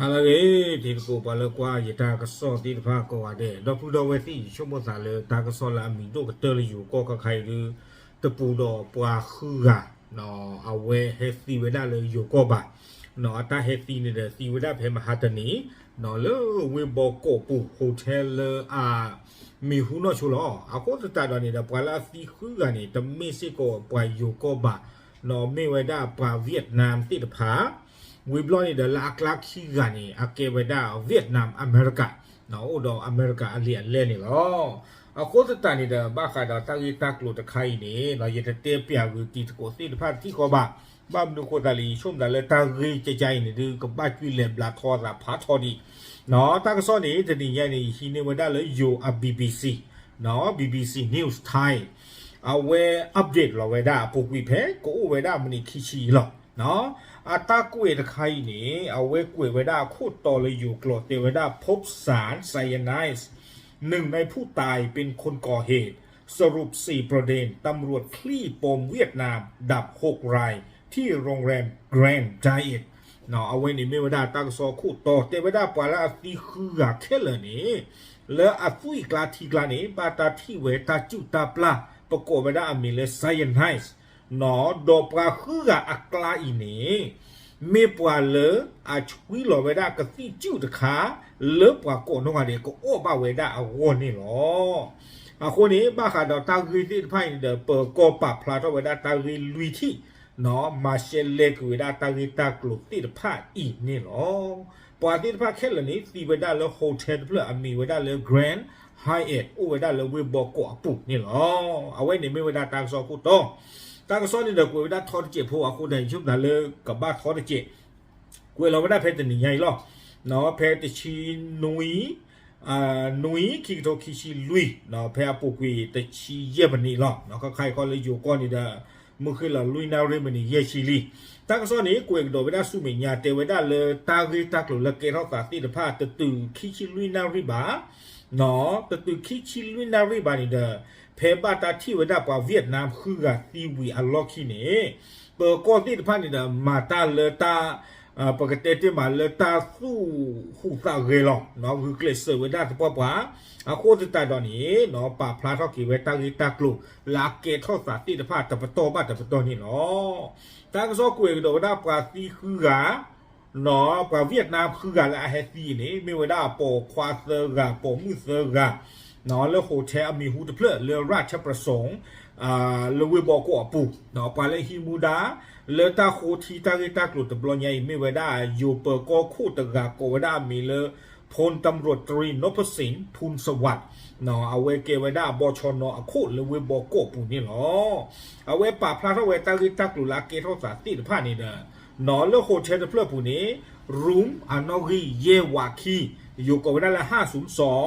ဟါလၢအဂ့ၤ တံၤသကိးပှၤလၢကွၢ်ယတၢ်ကစီၣ်သ့ၣ်တဖၣ်ကိးဂၤဒဲး ဒီပုၢ်ဒီဝဲၢ်သ့ၣ် ယဆိကမိၣ်သးလၢတၢ်ကစီၣ်လၢအမံၤဒိၣ်ကတၢၢ်လၢယိၤကီၢ်ခါခါအံၤဒု တပူၤဒီးပှၤဃုဂၤ အဝဲဟဲသံဝဲဒၣ်လၢယိၤကီၢ်ဘၣ်. အတၢ်ဟဲသံန့ၣ်ဒီးသံဝဲဒၣ်ဖဲမဟါတနံၤ လၢဝ့ၢ်ဘီကီးပူၤ hotel လၢအ မံၤဟူနီၢ်ဆိလီၤ. အဃိသတးဒီးန့ၣ်ဒီး ပှၤလၢအသံဃုဂၤန့ၣ် တမ့ၢ်စ့ၢ်ကီးပှၤယိၤကီၢ်ဘၣ်, မ့ၢ်ဝဲဒၣ်ပှၤ Vietnam သ့ၣ်တဖၣ်, ဝံၤဘျီန့ၣ်ဒီးလၢအကျါခံဂၤန့ၣ် အကဲဝဲဒၣ် Vietnam America, အိၣ်ဒီးအမဲရကၤအလံာ်အလဲၢ်န့ၣ်လီၤ. အဃိသတးန့ၣ်ဒီး ဘၣ်ဃးဒီးတၢ်ဂ့ၢ်တၢ်ကျိၤတခါအံၤန့ၣ် ယတတဲပျးဂုာ်တံၤသကိးသ့ၣ်တဖၣ်ထံၣ်ဃီဘၣ်. ဘၣ်မနုၤအဃိသတးလၢ ယဆိကမိၣ်သးလၢတၢ်ဂ့ၢ်ကကါအံၤန့ၣ်ဒု ကဘၣ်ကွံာ်လဲၤဘျးထီအသးဖးထီဒံး တၢ်ကစီၣ်န့ၣ် တနံၤညါန့ၣ် ယဟံးန့ၢ်ဝဲဒၣ်လၢယိၤအ BBC, BBC News Thai, အဝဲ update လီၤဝဲဒၣ်အပူၤကွံာ်ဖဲ ကအိၣ်ဝဲဒၣ်မံးနံးခံဆံလီၤ. အတၢ်ကွဲးတခါအံၤန့ၣ် အဝဲကွဲးဝဲဒၣ်အခိၣ်တီလၢယိၤကျိာ်တဲဝဲဒၣ် พบสารไซยาไนด์ หนึ่งในผู้ตายเป็นคนก่อเหตุ สรุปสี่ประเด็น ตำรวจคลี่ปมเวียดนามดับหกราย ที่โรงแรม Grand Hyatt အဝဲန့ၣ်မ့ၢ်ဝဲဒၣ်တၢ်ကစီၣ်ခိၣ်တီ တဲဝဲဒၣ်ပှၤလၢအသံဃုဂၤခဲလၢာ်န့ၣ် လၢအသွံၣ်အကျါထံကျါန့ၣ် ဘၣ်တၢ်ထံၣ်ဝဲတၢ်စုၣ်တၢ်ပျၢ် ပကိးဝဲဒၣ်အမံၤလၢ cyanide ဒီးပှၤဃုဂၤအကျါအံၤန့ၣ် မ့ၢ်ပှၤလၢအဆွံလီၤဝဲဒၣ်ကသံၣ်စုၣ်တခါ လၢပှၤကိးနီၢ်ဂၤဒဲး ကအီၣ်ဘၣ်ဝဲဒၣ်အဂီၢ်န့ၣ်လီၤ. အဃိန့ၣ် ဘၣ်ဃးဒီးတၢ်ဂ့ၢ်သ့ၣ်တဖၣ်အံၤန့ၣ်ဒီး ပၢၤကီၢ်ပာ်ဖျါထီၣ်ဝဲဒၣ်တၢ်ဂ့ၢ်လွံၢ်ထံၣ် မၤရှဲလဲက့ၤဝဲဒၣ်တၢ်ဂ့ၢ်တၢ်ကျိၤသ့ၣ်တဖၣ်အံၤန့ၣ်လီၤ. ပှၤသ့ၣ်တဖၣ်ခဲလၢာ်န့ၣ် သံဝဲဒၣ်လၢ hotel တဖျၢၣ်အမံၤဝဲဒၣ်လၢ Grand Hyatt အိၣ်ဝဲဒၣ်လၢဝ့ၢ်ဘီကီးအပူၤန့ၣ်လီၤ. အဝဲန့ၣ်မ့ၢ်ဝဲဒၣ်တၢ်ကစီၣ်ခိၣ်တီ တၢ်ကစီၣ်န့ၣ်ဒီးကွဲးဝဲဒၣ်ထီတစဲးဖိအဃိဒီး ယဆိကမိၣ်သးလၢကဘၣ်ထီတစဲး ကွဲးလီၤဝဲဒၣ်ဖဲတနံၤညါအံၤလီၤ. ဖဲတဆံနွံ နွံ ခံကထိခံဆံလွံၢ် ဖဲအပူၤကွံာ်တဆံယဲၢ်မံးနံးလီၤ. ခါခါအံၤခီလၢယိၤကီၢ်န့ၣ်ဒီး မုၢ်ဃ့ၢ်လီၤလွံၢ်နၣ်ရံၣ်မံးနံးယဲၢ်ဆံလံ. တၢ်ကစီၣ်န့ၣ် ကွဲးကဒီးဝဲဒၣ်ဆူမဲာ်ညါ တဲဝဲဒၣ်လၢတၢ်ဂ့ၢ်တၢ်ကျိၤလၢကဲထီၣ်သးသ့ၣ်တဖၣ် တတုၤခံဆံလွံၢ်နၣ်ရံၣ်ဘၣ် တတုၤခံဆံလွံၢ်နၣ်ရံၣ်ဘၣ်န့ၣ်ဒီး ဖဲဘၣ်တၢ်ထံၣ်ဝဲဒၣ်ပှၤ Vietnam ဃုဂၤသံဝံၤအလီၢ်ခံန့ၣ် ပၢၤကီၢ်သ့ၣ်တဖၣ်န့ၣ်ဒီး မၤတၢ်လၢတၢ် ပကတဲတ့ၢ်မးလၢတၢ်သူၣ်ဟူးသးဂဲၤလီၤ ဂုာ်ကျဲးစၢးဝဲဒၣ်သပှၢ်ပှၢ် အဃိသတးဒီးန့ၣ် ပာ်ဖျါထီၣ်က့ၤဝဲတၢ်ဂ့ၢ်တၢ်ကျိၤ လၢအကဲထီၣ်သးသ့ၣ်တဖၣ်တပတီၢ်ဘၣ်တပတီၢ်န့ၣ်လီၤ. တၢ်ကစီၣ်ကွဲးကဒီးဝဲဒၣ်ပှၤသံဃုဂၤ ပှၤ Vietnam ဃုဂၤလၢအဟဲသံအံၤန့ၣ် မ့ၢ်ဝဲဒၣ်ပိာ်ခွါသၢဂၤ ပိာ်မုၣ်သၢဂၤ လၢ hotel အမံၤဟူတဖျၢၣ်လၢ ราชประสงค์ လၢဝ့ၢ်ဘီကီးအပူၤ ပှၤလၢဟံးမူဒါ လၢတၢ်ဃိထံတၢ်ဂ့ၢ်တၢ်ကျိၤတဘျီညါအံၤ မ့ၢ်ဝဲဒၣ် ယိၤပၢၤကီၢ်ခိၣ်တဂၤကိးဝဲဒၣ်အမံၤလၢ พลตำรวจตรีนพสิน ภูลสวัสดิ์ အဝဲကဲဝဲဒၣ် บชน အခိၣ်လၢဝ့ၢ်ဘီကီးအပူၤန့ၣ်လီၤ. အဝဲပာ်ဖျါထီၣ်ဝဲတၢ်ဂ့ၢ်တၢ်ကျိၤလၢအကဲထီၣ်သးသ့ၣ်တဖၣ်န့ၣ်ဒီး လၢ hotel တဖျၢၣ်ပူၤန့ၣ် room အနီၣ်ဂံၢ်ယဲၢ်ဝးခံ ယိၤကိးဝဲဒၣ်လၢ ห้าศูนย์สอง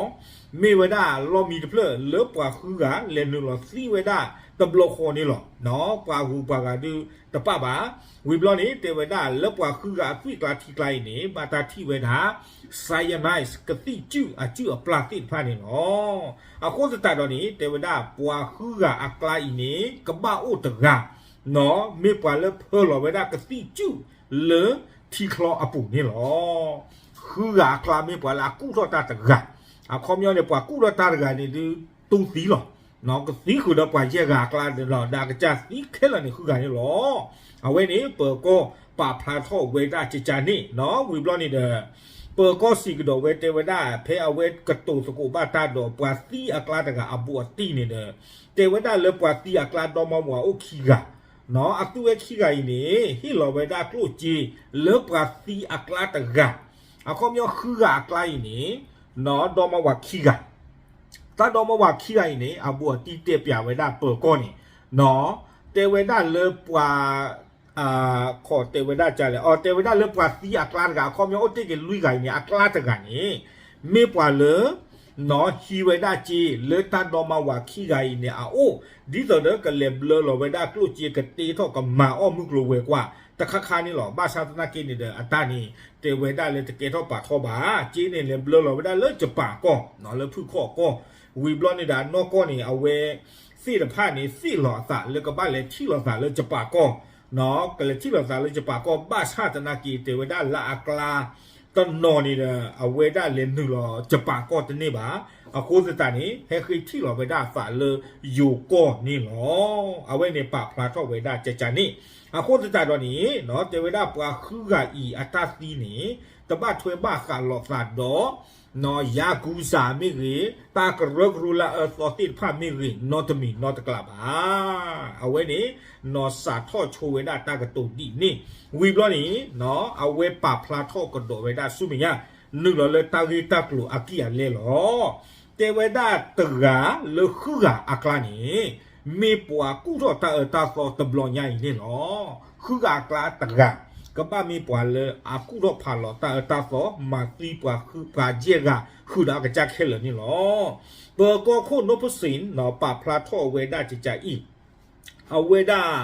မ့ၢ်ဝဲဒၣ်လီၢ်မံတဖျၢၣ်လၢပှၤဃုဂၤလဲၤနုာ်လီၤသံဝဲဒၣ်တဘျီဃီန့ၣ်လီၤ. ပှၤဂုၤပှၤဂၤဒုးတပၣ်ဘၣ်. ဝံၤဘျီန့ၣ် တဲဝဲဒၣ်လၢပှၤဃုဂၤအသွံၣ်ကျါထံကျါအံၤန့ၣ် ဘၣ်တၢ်ထံၣ်ဝဲဒၣ် cyanide ကသံၣ်စုၣ်အစုၣ်အပျၢ်သ့ၣ်တဖၣ်န့ၣ်လီၤ. အဃိသတးဒီးန့ၣ် တဲဝဲဒၣ်ပှၤဃုဂၤအကျါအံၤန့ၣ် ကဘၣ်အိၣ်တဂၤ မ့ၢ်ပှၤလၢဖၢလီၤဝဲဒၣ်ကသံၣ်စုၣ်လၢထံချီအပူၤန့ၣ်လီၤ. ဃုဂၤအကျါမ့ၢ်ပှၤလၢအကူၣ်ထီၣ်တၢ်တဂၤ, အခီပညီန့ၣ် ပှၤကူၣ်ထီၣ်တၢ်တဂၤန့ၣ်ဒုးတူၢ်သံလီၤ. ကသံဃုာ်ဒီးပှၤယဲၢ်ဂၤအကျါလီၤ, ဒီးအကစၢ်သံခဲလၢာ်န့ၣ်ဃုဂၤန့ၣ်လီၤ. အဝဲန့ၣ် ပၢၤကီၢ်ပာ်ဖျါထီၣ်ဝဲဒၣ်ကကန့ၣ် ဝံၤဘျီန့ၣ်ဒီး ပၢၤကီၢ်စံးကဒီးဝဲတဲဝဲဒၣ် ဖဲအဝဲကတိၤသကိးဘၣ်တၢ်ဒီးပှၤသံအကျါတဂၤအဘူးအတံၢ်န့ၣ်ဒီး တဲဝဲဒၣ်လၢပှၤသံအကျါဒီမါဝၤအိၣ်ခံဂၤ အသုဝဲခံဂၤအံၤန့ၣ် ဟ့ၣ်လီၤဝဲဒၣ်ကျိၣ်စ့လၢပှၤသံအကျါတဂၤ, အခီပညီဃုဂၤအကျါအံၤန့ၣ် ဒီမါဝၤခံဂၤ, တၢ်ဒီမါဝၤခံဂၤအံၤန့ၣ် အဘူးအတံၢ်တဲပျးဝဲဒၣ်ပၢၤကီၢ်န့ၣ် တဲဝဲဒၣ်လၢပှၤ တဲဝဲဒၣ်လဲၣ်, တဲဝဲဒၣ်လၢပှၤသံအကျါတဂၤ အခီပညီအိၣ်တ့ၢ်က့ၤလွံၢ်ဂၤအံၤန့ၣ် အကျါတဂၤန့ၣ် မ့ၢ်ပှၤလၢ ဟံးဝဲဒၣ်စ့လၢတၢ်ဒီမါဝၤခံဂၤအံၤန့ၣ်အအိၣ် ဒ်သိးဒီးကလဲၤဘျၢလီၤဝဲဒၣ်ကျိၣ်စ့ကတ့ထီၣ်ကမၤအီၣ်မုၢ်ကျိၤဝဲၤကွာ်တခါခါန့ၣ်လီၤ. ဘၣ်ဆၣ်သနာ်က့န့ၣ်ဒီး အတၢ်န့ၣ် တဲဝဲဒၣ်လၢတကဲထီၣ်ပာ်ထီၣ်ဘၣ်, စ့န့ၣ်လဲၤဘျၢလီၤဝဲဒၣ်လၢယပၣ်ကီၢ် လၢဖုၣ်ခီၣ်ကီၢ်, ဝံၤဘျီန့ၣ်ဒီးအနီၢ်ကီၢ်န့ၣ် အဝဲသ့ၣ်တဖၣ်န့ၣ် သ့ၣ်လီၤအသးလၢကဘၣ်လဲၤထံၣ်လိာ်သးလၢယပၣ်ကီၢ် ကလဲၤထံၣ်လိာ်သးလၢယပၣ်ကီၢ် ဘၣ်ဆၣ်သနာ်က့ တဲဝဲဒၣ်လၢအကျါ တနီၤန့ၣ်ဒီး အဝဲဒၣ်လဲၤနုာ်လီၤ Japan ကီၢ်တန့ၢ်ဘၣ်. အဃိသတးန့ၣ် ဟဲဃ့ထံၣ်လီၤဝဲဒၣ်အသးလၢယိၤကီၢ်န့ၣ်လီၤ. အဝဲန့ၣ်ပာ်ဖျါထီၣ်ဝဲဒၣ်ကကန့ၣ် အဃိသတးဒီးန့ၣ် တဲဝဲဒၣ်ပှၤဃုဂၤအံၤအတၢ်သံန့ၣ် တဘၣ်ထွဲဘၣ်ဃးလိာ်သးဒီး ယၤကူစၢ်မ့ၢ်ဂ့ၤ, တၢ်ကရၢကရိလၢအအၢသီသ့ၣ်တဖၣ်မ့ၢ်ဂ့ၤ နီတမံၤနီတကျးဘၣ်. အဝဲန့ၣ် နီၢ်စးထီၣ်ဆိဝဲဒၣ်တၢ်ကတိၤဒ်န့ၣ် ဝံၤဘျီန့ၣ် အဝဲပာ်ဖျါထီၣ်ကဒီးဝဲဒၣ်ဆူမဲာ်ညါ နုာ်လီၤလၢတၢ်ဂ့ၢ်တၢ်ကျိၤအကံၢ်အလဲလီၤ. တဲဝဲဒၣ်တဂၤလၢဃုဂၤအကျါန့ၣ် မ့ၢ်ပှၤကူၣ်ထီၣ်တၢ်အၢတၢ်သီတဘျီညါအံၤန့ၣ်လီၤ. ဃုဂၤအကျါတဂၤ ကဘၣ်မ့ၢ်ပှၤလၢအကူၣ်ထီၣ်ဖးလီၤတၢ်အၢတၢ်သီ မၤသံပှၤဃုပှၤယဲၢ်ဂၤဃုာ်ဒီးအကစၢ်ခဲလၢာ်န့ၣ်လီၤ. ပၢၤကီၢ်ခိၣ် နီၢ်ဖိစ့ၣ် ပာ်ဖျါထီၣ်ဝဲဒၣ်ကကအံၤ အဝဲဒၣ်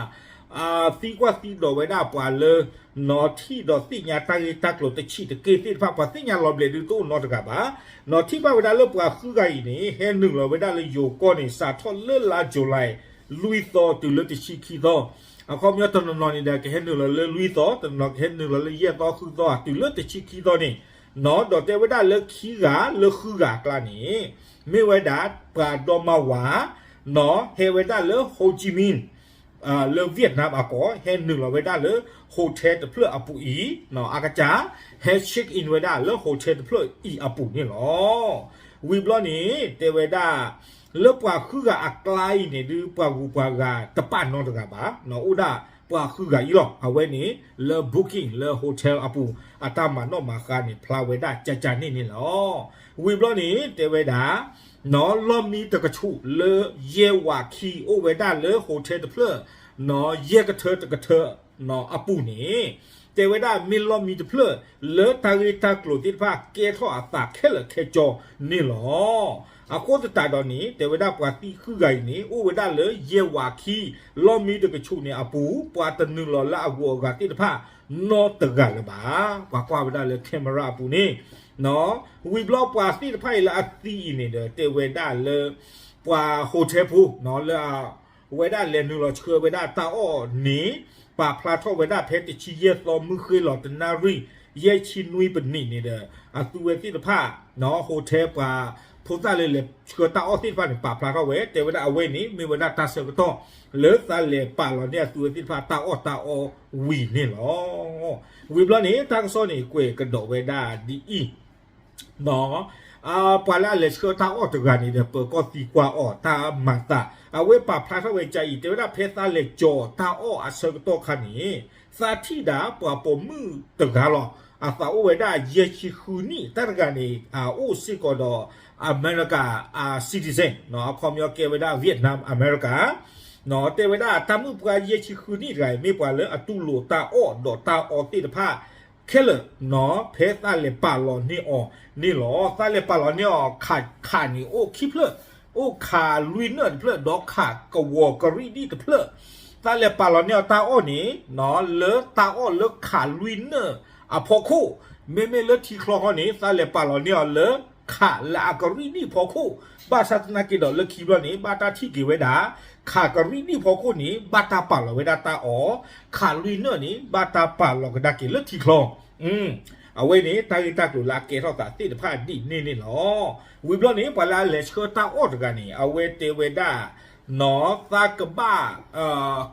သံကွၢ်သံဒိးဝဲဒၣ်ပှၤလၢ နီၢ်ထံၣ်ဒီးသ့ၣ်ညါတၢ်ဂ့ၢ်တၢ်ကျိၤတဆံးတက့ၢ်သ့ၣ်တဖၣ် ပှၤသ့ၣ်ညါလီၤဘျဲးဒုးတအိၣ်နီတဂၤဘၣ်. နီၢ်ထံၣ်ဘၣ်ဝဲဒၣ်လၢပှၤဃုဂၤအံၤန့ၣ် ဟဲနုာ်လီၤဝဲဒၣ်လၢယိၤကီၢ်န့ၣ် စးထီၣ်လၢလါ July လွံၢ်သီတုၤလၢတဆံခံသီ အခီပညီတနီၤနီၤန့ၣ်ဒီး ကဟဲနုာ်လီၤလၢလွံၢ်သီ, တနီၤကဟဲနုာ်လီၤလၢယဲၢ်သီ ဃုသီ တုၤလၢတဆံခံသီန့ၣ်, ဒီးတဲဝဲဒၣ်လၢခံဂၤလၢဃုဂၤအကျါန့ၣ် မ့ၢ်ဝဲဒၣ်ပှၤဒီမါဝၤ ဟဲဝဲဒၣ်လၢ Ho Chi Minh လၢ Vietnam အကီၢ် ဟဲနုာ်လီၤဝဲဒၣ်လၢ hotel တဖျၢၣ်အပူၤအံၤ အကစၢ် ဟဲ check in ဝဲဒၣ်လၢ hotel တဖျၢၣ်အံၤအပူၤန့ၣ်လီၤ. ဝံၤဘျီန့ၣ် တဲဝဲဒၣ် လၢပှၤဃုဂၤအကျါအံၤန့ၣ်ဒုး ပှၤဂုၤပှၤဂၤတပာ်နီတဂၤဘၣ်, အိၣ်ဒၣ်ပှၤဃုဂၤအံၤလီၤ. အဝဲန့ၣ် လၢ booking လၢ hotel အပူၤ အတၢ်မၤနီၣ်မၤဃါန့ၣ် ဖျါဝဲဒၣ်ကကန့ၣ်န့ၣ်လီၤ. ဝံၤဘျီန့ၣ် တဲဝဲဒၣ် လီၢ်မံတကဆူးလၢယဲၢ်ဝးခံအိၣ်ဝဲဒၣ်လၢ hotel တဖျၢၣ် ယဲၢ်ကထၢတကထၢ အပူၤန့ၣ် တဲဝဲဒၣ်မ့ၢ်လီၢ်မံတဖျၢၣ် လၢတၢ်ဂ့ၢ်တၢ်ကျိၤသ့ၣ်တဖၣ်ကဲထီၣ်အသးခဲလၢာ်ခဲဆ့န့ၣ်လီၤ. အဃိသတးဒီးန့ၣ် တဲဝဲဒၣ်ပှၤသံဃုဂၤအံၤန့ၣ် အိၣ်ဝဲဒၣ်လၢယဲၢ်ဝးခံ လီၢ်မံတကဆူးန့ၣ်အပူၤ ပှၤတနုာ်လီၤလၢအဂုၤအဂၤသ့ၣ်တဖၣ် နီတဂၤလၢၤဘၣ်. ပှၤကွၢ်ဝဲဒၣ်လၢ camera အပူၤန့ၣ် ဝံၤဘျီပှၤသ့ၣ်တဖၣ်အံၤလၢအသံအံၤန့ၣ်ဒီး တဲဝဲဒၣ်လၢ ပှၤ hotel ဖိ လၢ ဝဲဒၣ်လဲၤနုာ်လီၤဆှၢဝဲဒၣ်တၢ်အီၣ်န့ၣ် ပာ်ဖျါထီၣ်ဝဲဒၣ်ဖဲတဆံယဲၢ်သီ မုၢ်ဃ့လီၤတနၣ်ရံၣ် ယဲၢ်ဆံနွံပနံးန့ၣ်ဒီး အသုဝဲသ့ၣ်တဖၣ် hotel ပှၤဖိသၣ်လၢလဲၤဆှၢတၢ်အီၣ်သ့ၣ်တဖၣ်န့ၣ် ပာ်ဖျါထီၣ်ဝဲ တဲဝဲဒၣ်အဝဲန့ၣ် မ့ၢ်ဝဲဒၣ်တၢ်ဆၢကတီၢ် လၢသးလဲၤပာ်လီၤန့ၢ်အသုဝဲသ့ၣ်တဖၣ်တၢ်အီၣ်တၢ်အီဝံၤန့ၣ်လီၤ. ဝံၤဘျီန့ၣ် တၢ်ကစီၣ်န့ၣ် ကွဲးကဒီးဝဲဒၣ်ဒ်အံၤ ပှၤလၢအလဲၤဆှၢတၢ်အီၣ်တဂၤန့ၣ်ဒီး ပၢၤကီၢ်သံကွၢ်အီၤတၢ်မၤသး အဝဲပာ်ဖျါထီၣ်ဝဲကအံၤ တဲဝဲဒၣ်ဖဲသးလဲၤကၠီၤတၢ်အီၣ်အဆၢကတီၢ်ခါန့ၣ် သးထံၣ်ဒၣ်ပှၤပိာ်မုၣ်တဂၤလီၤ. အသးအိၣ်ဝဲဒၣ်ယဲၢ်ဆံဃုနံၣ် တၢ်တဂၤန့ၣ် အအိၣ်စ့ၢ်ကီးဒီး အမဲရကၤ citizen အခီပညီကဲဝဲဒၣ် Vietnam America တဲဝဲဒၣ်တၢ်မုၣ်ပှၢ်ယဲၢ်ဆံဃုနံၣ်တဂၤအံၤ မ့ၢ်ပှၤလၢအတူၢ်လိာ်တၢ်အီၣ်ဒီးတၢ်အီသ့ၣ်တဖၣ် ခဲလၢာ် ဖဲသးလဲၤပာ်လီၤန့ၢ်အီၤန့ၣ်လီၤ. သးလဲၤပာ်လီၤန့ၢ်အီၤ ခးခးန့ၣ်အိၣ်ခံဖျၢၣ် အိၣ်ခးလွံၢ်နၢၣ်တဖျၢၣ် ဒီးခးကဝီၤကရံၣ်ဒံၣ်တဖျၢၣ် သးလဲၤပာ်လီၤန့ၢ်အီၤတၢ်အီၣ်န့ၣ် လၢတၢ်အီၣ်လၢခးလွံၢ်နၢၣ်အဖီခိၣ် မ့မ့ၢ်လၢထံချီဃီန့ၣ် သးလဲၤပာ်လီၤန့ၢ်အီၤလၢ ခးလၢအကရံၣ်ဒံၣ်ဖီခိၣ် ဘၣ်ဆၣ်သနာ်က့ဒီးလၢခံဘျီန့ၣ် ဘၣ်တၢ်ထံၣ်က့ၤဝဲဒၣ် ခးကရံၣ်ဒံၣ်ဖီခိၣ်န့ၣ် ဘၣ်တၢ်ပာ်လီၤဝဲဒၣ်တၢ်အီၣ်, ခးလွံၢ်နၢၣ်န့ၣ် ဘၣ်တၢ်ပာ်လီၤကဒါက့ၤလၢထံချီ အဝဲန့ၣ် တၢ်ဂ့ၢ်တၢ်ကျိၤလၢအကဲထီၣ်သးသ့ၣ်တဖၣ်ဒ်န့ၣ်န့ၣ်လီၤ. ဝံၤဘျီန့ၣ် ပှၤလၢအလဲၤဆှၢတၢ်အီၣ်တဂၤန့ၣ် အဝဲတဲဝဲဒၣ် သးကဘၣ်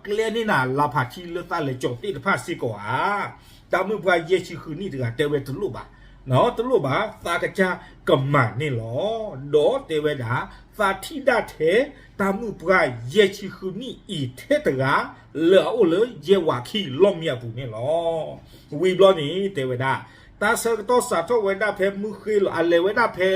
ကျဲန့ၢ်နၤလါဖးထံလၢသးလဲၤကၠီၤသ့ၣ်တဖၣ်စ့ၢ်ကီးဧါ. တၢ်မုၣ်ပှၢ်ယဲၢ်ဆံဃုနံၣ်တဂၤတဲဝဲတလိၣ်ဘၣ်, တလိၣ်ဘၣ် သးကစၢ်ကမၤန့ၣ်လီၤ. ဒီးတဲဝဲဒၣ် သးထံၣ်ဒၣ်ထဲ တၢ်မုၣ်ပှၢ်ယဲၢ်ဆံဃုနံၣ်အံၤထဲတဂၤ လၢအအိၣ်လၢယဲၢ်ဝးခံလီၢ်မံအပူၤန့ၣ်လီၤ. ဝံၤဘျီန့ၣ် တဲဝဲဒၣ် တၢ်ဆၢကတီၢ်စးထီၣ်ဝဲဒၣ်ဖဲမုၢ်ဃ့လီၤ အလဲၤဝဲဒၣ်ဖဲ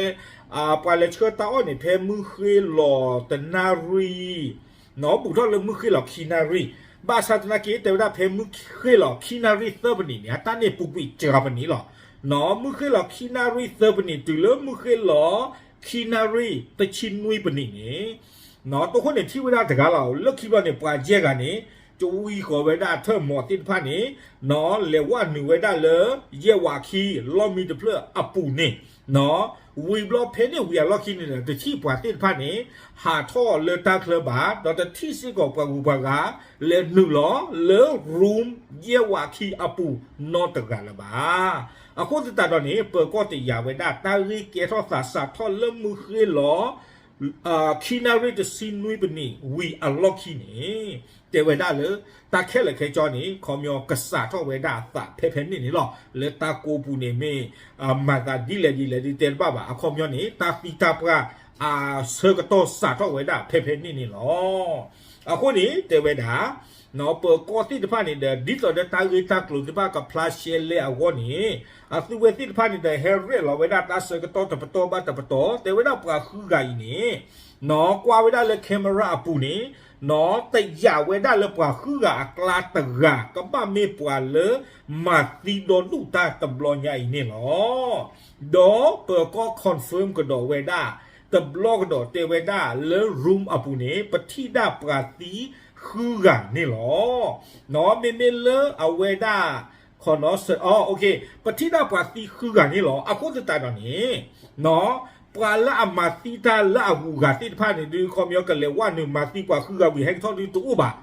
ပှၤလဲၤဆှၢတၢ်အီၣ်န့ၣ် ဖဲမုၢ်ဃ့လီၤတနၣ်ရံၣ် နီၢ် ဘူးထီၣ်လၢမုၢ်ဃ့လီၤခံနၣ်ရံၣ်, ဘၣ်ဆၣ်သနာ်က့ တဲဝဲဒၣ်ဖဲမုၢ်ဃ့လီၤခံနၣ်ရံၣ်သၢပနံးန့ၣ် အတၢ်န့ၣ်ပူၤကွံာ်စှၤပနံးလီၤ. နီၢ် မုၢ်ဃ့လီၤခံနၣ်ရံၣ်သၢပနံး တုၤလၢမုၢ်ဃ့လီၤခံနၣ်ရံၣ်တဆံနွံပနံးန့ၣ် နီၢ် တိခိၣ်န့ၣ်ထံၣ်ဝဲဒၣ်တဂၤလီၤ. လၢခံဘျီန့ၣ် ပှၤယဲၢ်ဂၤန့ၣ် ကဝံဃီၤဝဲဒၣ်အထၢၣ်မီၤသ့ၣ်တဖၣ်န့ၣ် နီၢ် လဲၤဝဲနုာ်ဝဲဒၣ်လၢ ယဲၢ်ဝးခံလီၢ်မံတဖျၢၣ်အပူၤန့ၣ် နီၢ် ဝံၤဘျီဖဲန့ၣ်ဝံၤအလီၢ်ခံန့ၣ်ဒီး တထံၣ်ပှၤသ့ၣ်တဖၣ်န့ၣ် ဟးထီၣ်လၢတၢ်ချၢဘၣ်, ဒီးတထံၣ်စ့ၢ်ကီးပှၤဂုၤပှၤဂၤ လဲၤနုာ်လီၤလၢ room ယဲၢ်ဝးခံအပူၤနီတဂၤလၢၤဘၣ်. အဃိသတးဒီးန့ၣ် ပၢၤကီၢ်တယာ်ဝဲဒၣ် တၢ်ဂ့ၢ်ကဲထီၣ်သးစးထီၣ်လၢမုၢ်ဃ့ၢ်လီၤ ခံနၣ်ရံၣ်တဆံနွံပနံးဝံၤအလီၢ်ခံန့ၣ် တဲဝဲဒၣ်လၢ တၢ်ခဲလၢာ်ခဲဆ့န့ၣ် ခီပညီကစးထီၣ်ဝဲဒၣ်အသးဖဲဖဲန့ၣ်န့ၣ်လီၤ. လၢတၢ်ကိးပူၤန့ၣ်မ့ၢ် မၤသးဒ်လဲၣ်ဒ်လဲၣ်ဒ်တဲတဘၣ်ဘၣ်. အခီပညီန့ၣ် တၢ်သံတၢ်ပှၢ် အဆၢကတီၢ်စးထီၣ်ဝဲဒၣ်ဖဲဖဲန့ၣ်န့ၣ်လီၤ. အဃိန့ၣ် တဲဝဲဒၣ် ပၢၤကီၢ်သ့ၣ်တဖၣ်န့ၣ်ဒီး ဒ်သိးဒီးတၢ်ဂ့ၢ်တၢ်ကျိၤသ့ၣ်တဖၣ်ကဖျါရှဲလဲအဂီၢ်န့ၣ် အသုဝဲသ့ၣ်တဖၣ်န့ၣ်ဒီး ဟဲရဲၣ်လီၤဝဲဒၣ်တၢ်ဆၢကတီၢ်တပတီၢ်ဘၣ်တပတီၢ် တဲဝဲဒၣ်ပှၤဃုဂၤအံၤန့ၣ် ကွၢ်ဝဲဒၣ်လၢ camera အပူၤန့ၣ် တယာ်ဝဲဒၣ်လၢပှၤဃုဂၤအကျါတဂၤ ကဘၣ်မ့ၢ်ပှၤလၢမၤသံဒီဒူၣ်တၢ်တဘျီညါအံၤန့ၣ်လီၤ. ဒီးပၢၤကီၢ် confirm ကဒီးဝဲဒၣ် တဘျီကဒီးတဲဝဲဒၣ်လၢ room အပူၤန့ၣ် ပထံၣ်ဒၣ်ပှၤသံဃုဂၤန့ၣ်လီၤ. မ့မ့ၢ်လၢအဝဲဒၣ် ပထံၣ်ဒၣ်ပှၤသံဃုဂၤန့ၣ်လီၤ. အဃိသတးဒီးန့ၣ် ပှၤလၢအမၤသံတၢ်လၢအဂုၤအဂၤသ့ၣ်တဖၣ်န့ၣ်ဒုး ခီပညီကလဲၤဝဲနုာ်မၤသံပှၤဃုဂၤဝံၤဟဲကထီၣ်ဒုးတအိၣ်ဘၣ်.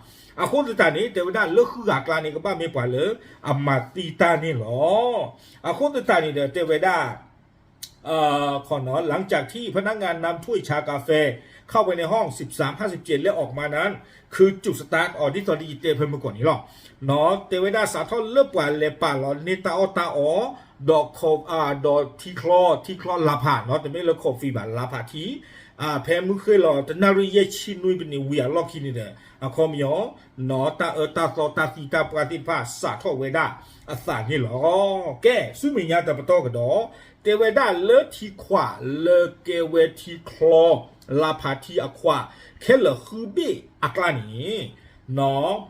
အဃိသတးန့ၣ် တဲဝဲဒၣ်လၢဃုဂၤအကျါန့ၣ် ကဘၣ်မ့ၢ်ပှၤလၢအမၤသံတၢ်န့ၣ်လီၤ. အဃိသတးန့ၣ်ဒီးတဲဝဲဒၣ် หลังจากที่พนักงานนำถ้วยชากาแฟ เข้าไปในห้อง สิบสามห้าสิบเจ็ด และออกมานั้น คือจุด start အီၤ ဒ်သိးဒီးယတဲဖဲမုၢ်ကီၢ်န့ၣ်လီၤ. တဲဝဲဒၣ်စးထီၣ်လၢပှၤလဲၤပာ်လီၤန့ၢ်တၢ်အီၣ်တၢ်အီ ဒီး ဒီးထံချီ ထံချီလါဖး တမ့ၢ်လၢ coffee ဘၣ် လါဖးထံ ဖဲမုၢ်ဃ့ၢ်လီၤ တနၣ်ရံၣ်ယဲၢ်ဆံနွံပနံးဝံၤအလီၢ်ခံန့ၣ်ဒီး အခီပညီ တၢ်အၢတၢ်သီတၢ်သံတၢ်ပှၢ်သ့ၣ်တဖၣ်စးထီၣ်ဝဲဒၣ်အသးန့ၣ်လီၤ. ကဲ ဆူမဲာ်ညါတပတီၢ်ကဒီး တဲဝဲဒၣ်လၢထံခွးလၢကဲဝဲထံချီ လါဖးထံအခွး ခဲလၢာ်ဃုဘ့ၣ်အကျါန့ၣ်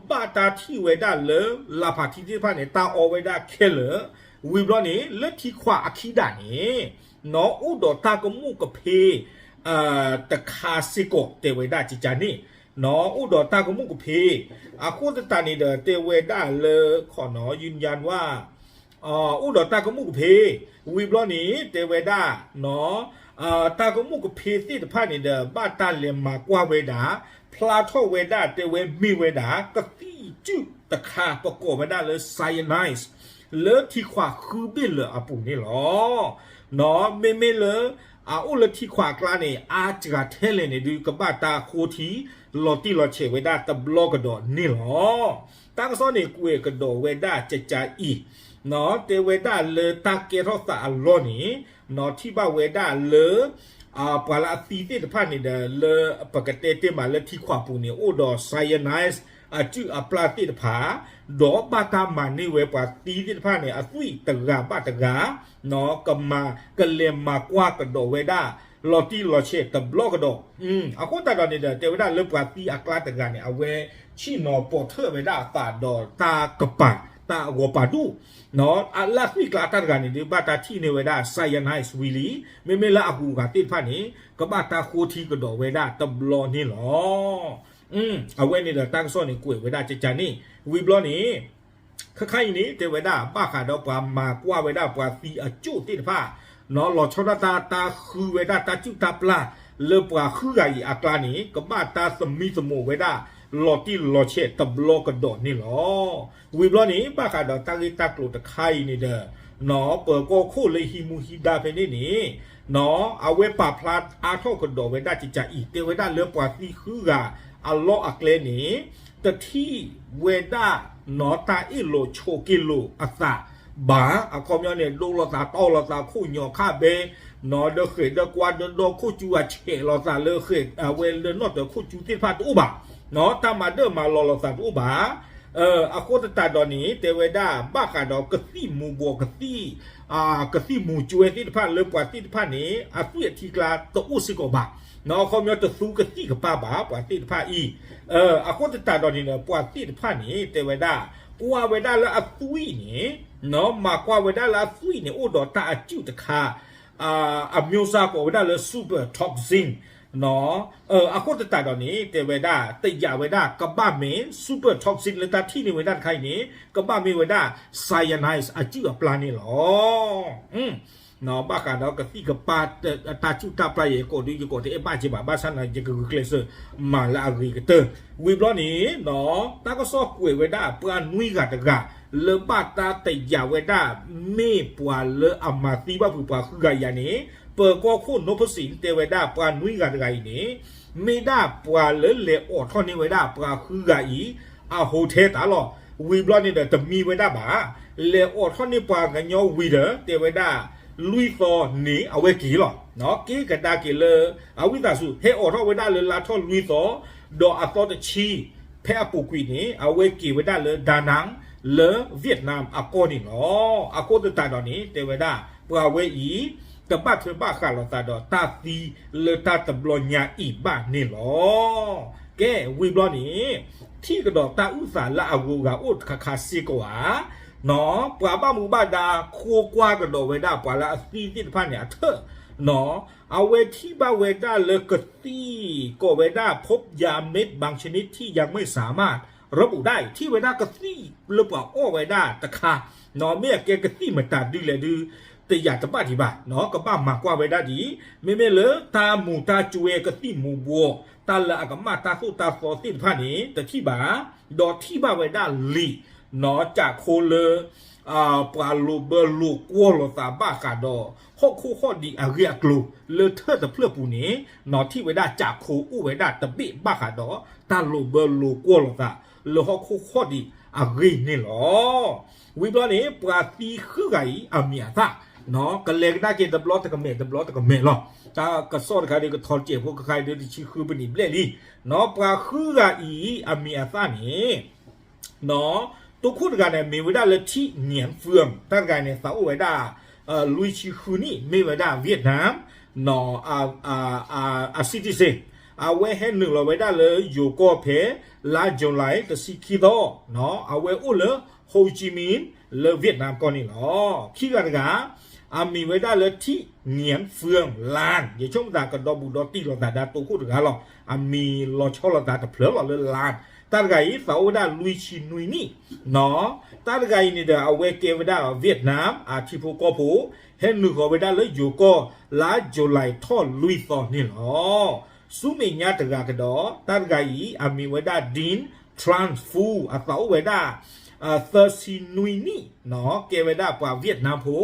ဘၣ်တၢ်ထံၣ်ဝဲဒၣ်လၢ လါဖးထံသ့ၣ်တဖၣ်န့ၣ် တၢ်အီဝဲဒၣ်ခဲလၢာ် ဝံၤဘျီန့ၣ် လၢထံခွးအခံဒၣ်န့ၣ် အိၣ်ဒီးတၢ်ကမူၣ်ကဖ့ တခါစ့ၢ်ကီး တဲဝဲဒၣ်ကကန့ၣ် အိၣ်ဒီးတၢ်ကမူၣ်ကဖ့ အဃိသတးန့ၣ်ဒီး တဲဝဲဒၣ်လၢ ခီနီၤ ယုညါဝါ အိၣ်ဒီးတၢ်ကမူၣ်ကဖ့ ဝံၤဘျီန့ၣ် တဲဝဲဒၣ် တၢ်ကမူၣ်ကဖ့သ့ၣ်တဖၣ်န့ၣ်ဒီး ဘၣ်တၢ်လဲၤမၤကွၢ်ဝဲဒၣ် ဖျါထီၣ်ဝဲဒၣ် တဲဝဲမ့ၢ်ဝဲဒၣ် ကသံၣ်စုၣ်တခါ ပကိးဝဲဒၣ်လၢ cyanide လၢထံခွးဃုဘ့ၣ်လၢာ်အပူၤန့ၣ်လီၤ. မ့မ့ၢ်လၢ အအိၣ်လၢထံခွးအကျါန့ၣ် အါစှၤထဲလဲၣ်န့ၣ်ဒုး ကဘၣ်တၢ်ဃိထံ လီၤတံၢ်လီၤဆဲးဝဲဒၣ်တဘျီကဒီးန့ၣ်လီၤ. တၢ်ကစီၣ်န့ၣ် ကွဲးကဒီးဝဲဒၣ်ကကအံၤ တဲဝဲဒၣ်လၢတၢ်ကဲထီၣ်သးအလီၢ်န့ၣ် ထံၣ်ဘၣ်ဝဲဒၣ်လၢ ပှၤလၢအသံသ့ၣ်တဖၣ်န့ၣ်ဒီး လၢပကတဲတ့ၢ်မးလၢထံခွးပူၤန့ၣ် အိၣ်ဒီး cyanide အစုၣ်အပျၢ်သ့ၣ်တဖၣ် ဒီးဘၣ်တၢ်မၤန့ၢ်ဝဲပှၤသံသ့ၣ်တဖၣ်န့ၣ် အသွံၣ်တဂၤဘၣ်တဂၤ ကမၤ ကလဲၤမၤကွၢ်ကဒီးဝဲဒၣ် လီၤတံၢ်လီၤဆဲးတဘျီကဒီး. အဃိသတးဒီးန့ၣ်ဒီး တဲဝဲဒၣ်လၢပှၤသံအကျါတဂၤန့ၣ် အဝဲဆ့ၣ်နီၤပိာ်ထွဲဝဲဒၣ်အသးဒီးတၢ်ကပၤ တၢ်အဂီၤပာ်ဒူၣ် လၢအသွံၣ်ကျါတၢ်တဂၤန့ၣ်ဒုး ဘၣ်တၢ်ထံၣ်န့ၢ်ဝဲဒၣ် cyanide ဝံၤလံ, မ့မ့ၢ်လၢအဂုၤအဂၤသ့ၣ်တဖၣ်န့ၣ် ကဘၣ်တၢ်ဃိထံကဒီးဝဲဒၣ်တဘျီန့ၣ်လီၤ. အဝဲန့ၣ်ဒီးတၢ်ကစီၣ်န့ၣ် ကွဲးဝဲဒၣ်ကကန့ၣ် ဝံၤဘျီန့ၣ် ခဲခါအံၤန့ၣ် တဲဝဲဒၣ် ဘၣ်ဃးဒီးပှၤမၤကွၢ်ဝဲဒၣ်ပှၤသံအကၠိၣ်သ့ၣ်တဖၣ် လီၤဆီဒၣ်တၢ် တၢ်ဃုဝဲဒၣ်တၢ်စုၣ်တၢ်ပျၢ် လၢပှၤဃုဂၤအံၤအကျါန့ၣ် ကဘၣ်တၢ်သမံသမိးဝဲဒၣ် လီၤတံၢ်လီၤဆဲးတဘျီကဒီးန့ၣ်လီၤ. ဝံၤဘျီန့ၣ် ဘၣ်ဃးဒီးတၢ်ဂ့ၢ်တၢ်ကျိၤတခါအံၤန့ၣ်ဒီး ပၢၤကီၢ်ခိၣ်လၢဟံးမူဟံးဒါဖဲန့ၣ်န့ၣ် အဝဲပာ်ဖျါအါထီၣ်ကဒီးဝဲဒၣ်ကကအံၤ တဲဝဲဒၣ်လၢပှၤသံဃုဂၤအလီၢ်အကျဲန့ၣ် တထံၣ်ဝဲဒၣ် တၢ်အ့ၣ်လိာ်ဆိးက့လိာ်အသးဘၣ်. အခီပညီန့ၣ် ဒိလိာ်သးတီၢ်လိာ်သးခိၣ်ညီခါဘဲ ဒီးဃဲးဒီးကွၢ်ဒီးဒီးခိၣ်ကၠူအဆဲးလိာ်သးလၢဃဲး အဝဲလၢနီၣ်တၢၤခိၣ်ကၠူသ့ၣ်တဖၣ်တအိၣ်ဘၣ်. တၢ်မၤဒၢၣ်မၤလီၤလိာ်သးတအိၣ်ဘၣ်. အဃိသတးဒီးန့ၣ် တဲဝဲဒၣ် ဘၣ်ဃးဒီးကသံၣ်မူၤဘှီး ကသံၣ် ကသံၣ်မူၤကၠွဲသ့ၣ်တဖၣ်လၢပှၤသ့ၣ်တဖၣ်န့ၣ် အသွံၣ်အထံကျါတအိၣ်စ့ၢ်ကီးဘၣ်. အခီပညီတသူကသံၣ်ကပၤဘၣ် ပှၤသ့ၣ်တဖၣ်အံၤ. အဃိသတးဒီးန့ၣ်ဒီး ပှၤသ့ၣ်တဖၣ်န့ၣ် တဲဝဲဒၣ် ကွၢ်ဝဲဒၣ်လၢအသွံၣ်န့ၣ် မၤကွၢ်ဝဲဒၣ်လၢအသွံၣ်န့ၣ် အိၣ်ဒီးတၢ်အစုၣ်တခါ အမျိုးအစားကိးဝဲဒၣ်လၢ super toxin အဃိသတးဒီးန့ၣ် တဲဝဲဒၣ် တယာ်ဝဲဒၣ် ကဘၣ်မ့ၢ် super toxin လၢတၢ်ထံၣ်န့ၢ်ဝဲဒၣ်တခါအံၤန့ၣ် ကဘၣ်မ့ၢ်ဝဲဒၣ် cyanide အစုၣ်အပျၢ်န့ၣ်လီၤ. ဘၣ်ဃးဒီးကသံၣ်ကပၤ တၢ်စူၢ်တၢ်ပျၢ် ယကိးဒုး ယကိးတအဲၣ်ဘၣ်က့ဘၣ်, ဘၣ်ဆၣ်န့ၣ် ယကဂုာ်ကျဲးစၢးမၤလၢအဂ့ၤကတၢၢ်. ဝံၤဘျီန့ၣ် တၢ်ကစီၣ်ကွဲးဝဲဒၣ်ပှၤနွံဂၤတဂၤ လၢဘၣ်တၢ်တယာ်ဝဲဒၣ် မ့ၢ်ပှၤလၢအမၤသံဘၣ်ဖုးပှၤဃုဂၤအံၤန့ၣ် ပၢၤကီၢ်ခိၣ်နိဖိစံး တဲဝဲဒၣ်ပှၤနွံဂၤတဂၤအံၤန့ၣ် မ့ၢ်ဒၣ်ပှၤလၢလဲၤအိးထီၣ်န့ၢ်ဝဲဒၣ်ပှၤဃုဂၤအံၤ အ hotel တၢ်လီၤ. ဝံၤဘျီန့ၣ်ဒီးတမံဝဲဒၣ်ဘၣ်, လဲၤအိးထီၣ်န့ၢ်ပှၤကညီဝံၤဒီး တဲဝဲဒၣ် လွံၢ်သီန့ၣ် အဝဲက့ၤလီၤ. က့ၤကဒါက့ၤလၢ အဝံသးစူၤ ဟဲအိးထီၣ်ဝဲဒၣ်လၢလါထီၣ်လွံၢ်သီ ဒီးအသီတဆံ ဖဲအပူၤကွံာ်န့ၣ် အဝဲက့ၤဝဲဒၣ်လၢ Da Nang လၢ Vietnam အကီၢ်န့ၣ်လီၤ. အဃိသတးဒီးန့ၣ် တဲဝဲဒၣ် ပှၤဝဲအံၤ တဘၣ်ထွဲဘၣ်ဃးလိာ်သးဒီးတၢ်သံ လၢတၢ်တဘျီညါအံၤဘၣ်န့ၣ်လီၤ. ကဲ ဝံၤဘျီန့ၣ် ထံၣ်ကဒီးတၢ်အုၣ်သးလၢအဂုၤအဂၤအိၣ်တခါခါစ့ၢ်ကီးဧါ. ပှၤဘၣ်မူဘၣ်ဒါ ခိကွၢ်ကဒီးဝဲဒၣ်ပှၤလၢအသံသ့ၣ်တဖၣ်န့ၣ်အထၢၣ် အဝဲထံၣ်ဘၣ်ဝဲဒၣ်လၢကသံၣ် ကိးဝဲဒၣ် พบยาเม็ดบางชนิดที่ยังไม่สามารถระบุได้ ထံၣ်ဝဲဒၣ်ကသံၣ်လၢပှၤအီၣ်ဝဲဒၣ်တခါ မ့ၢ်အကဲကသံၣ်မတၤဒုလဲၣ်ဒု တယာ်တဘၣ်ဒံးဘၣ်, ကဘၣ်မၤကွၢ်ဝဲဒၣ်ဒ်အံၤ, မ့မ့ၢ်လၢတၢ်မူးတၢ်စူဝဲကသံၣ်မူးဘှီး တၢ်လၢအကမၣ်တၢ်သိၣ်တၢ်သီသ့ၣ်တဖၣ်န့ၣ် တထံၣ်ဘၣ်, ဒီးထံၣ်ဘၣ်ဝဲဒၣ်လံာ် ကးခိလၢ ပှၤလိာ်ဘၢလိာ်ကွီၢ်လိာ်သးဘၣ်ဃးဒီး ဟီၣ်ခိၣ်ဟီၣ်ဒံးအဂ့ၢ်အကျိၤ လၢထၢၣ်တဖျၢၣ်ပူၤန့ၣ် ထံၣ်ဝဲဒၣ်ကးခိအိၣ်ဝဲဒၣ်တဘ့ၣ်ဘၣ်ဃးဒီး တၢ်လိာ်ဘၢလိာ်ကွီၢ်လိာ်သး လၢဟီၣ်ခိၣ်ဟီၣ်ဒံးအဂ့ၢ်န့ၣ်လီၤ. ဝံၤဘျီန့ၣ် ပှၤသံဃုဂၤအံၤအမံၤအသၣ် ကလဲၤကဒါက့ၤတဘျီတကမဲာ် တဘျီတကမဲာ်လီၤ. တၢ်ကစီၣ်တခါဒီး ကထီၣ်တစဲးဖိကခါဒီး တဆံဃုပနံၣ်ဘျဲၣ်လံ. ပှၤဃုဂၤအံၤအမံၤအသၣ်န့ၣ် တိခိၣ်တဂၤန့ၣ် မ့ၢ်ဝဲဒၣ်လၢ ထံၣ်ညၣ်ဖၢၣ်, တၢ်တဂၤန့ၣ် သးအိၣ်ဝဲဒၣ် လွံၢ်ဆံဃုနံၣ် မ့ၢ်ဝဲဒၣ် Vietnam အ citizen, အဝဲဟဲနုာ်လီၤဝဲဒၣ်လၢယိၤကီၢ်ဖဲ လါ July တဆံခံသီ, အဝဲအိၣ်လၢ Ho Chi Minh လၢ Vietnam ကီၢ်န့ၣ်လီၤ. ခံဂၤတဂၤ အမံၤဝဲဒၣ်လၢ ထံၣ်ညၣ်ဖၢၣ် လၢ်, ယဆိကမိၣ်သးကဒီဘူးဒီတံၢ်လိာ်သးဒီးတိခိၣ်တဂၤလီၤ. အမံၤလီၤဆီလိာ်သးတဖျၢၣ်လီၤလၢ လၢ်, တၢ်တဂၤအံၤ သးအိၣ်ဝဲဒၣ်လွံၢ်ဆံနွံနံၣ် တၢ်တဂၤအံၤန့ၣ်ဒီး အဝဲကဲဝဲဒၣ် Vietnam အထံဖိကီၢ်ဖိ, ဟဲနုာ်ဃီၤဝဲဒၣ်လၢယိၤကီၢ် လါ July ထီၣ်လွံၢ်သီန့ၣ်လီၤ. ဆူမဲာ်ညါတဂၤကဒီး တၢ်တဂၤအံၤ အမံၤဝဲဒၣ် Dinh Truong Phuong, အသးအိၣ်ဝဲဒၣ် သၢဆံနွံနံၣ်, ကဲဝဲဒၣ်ပှၤ Vietnam ဖိ,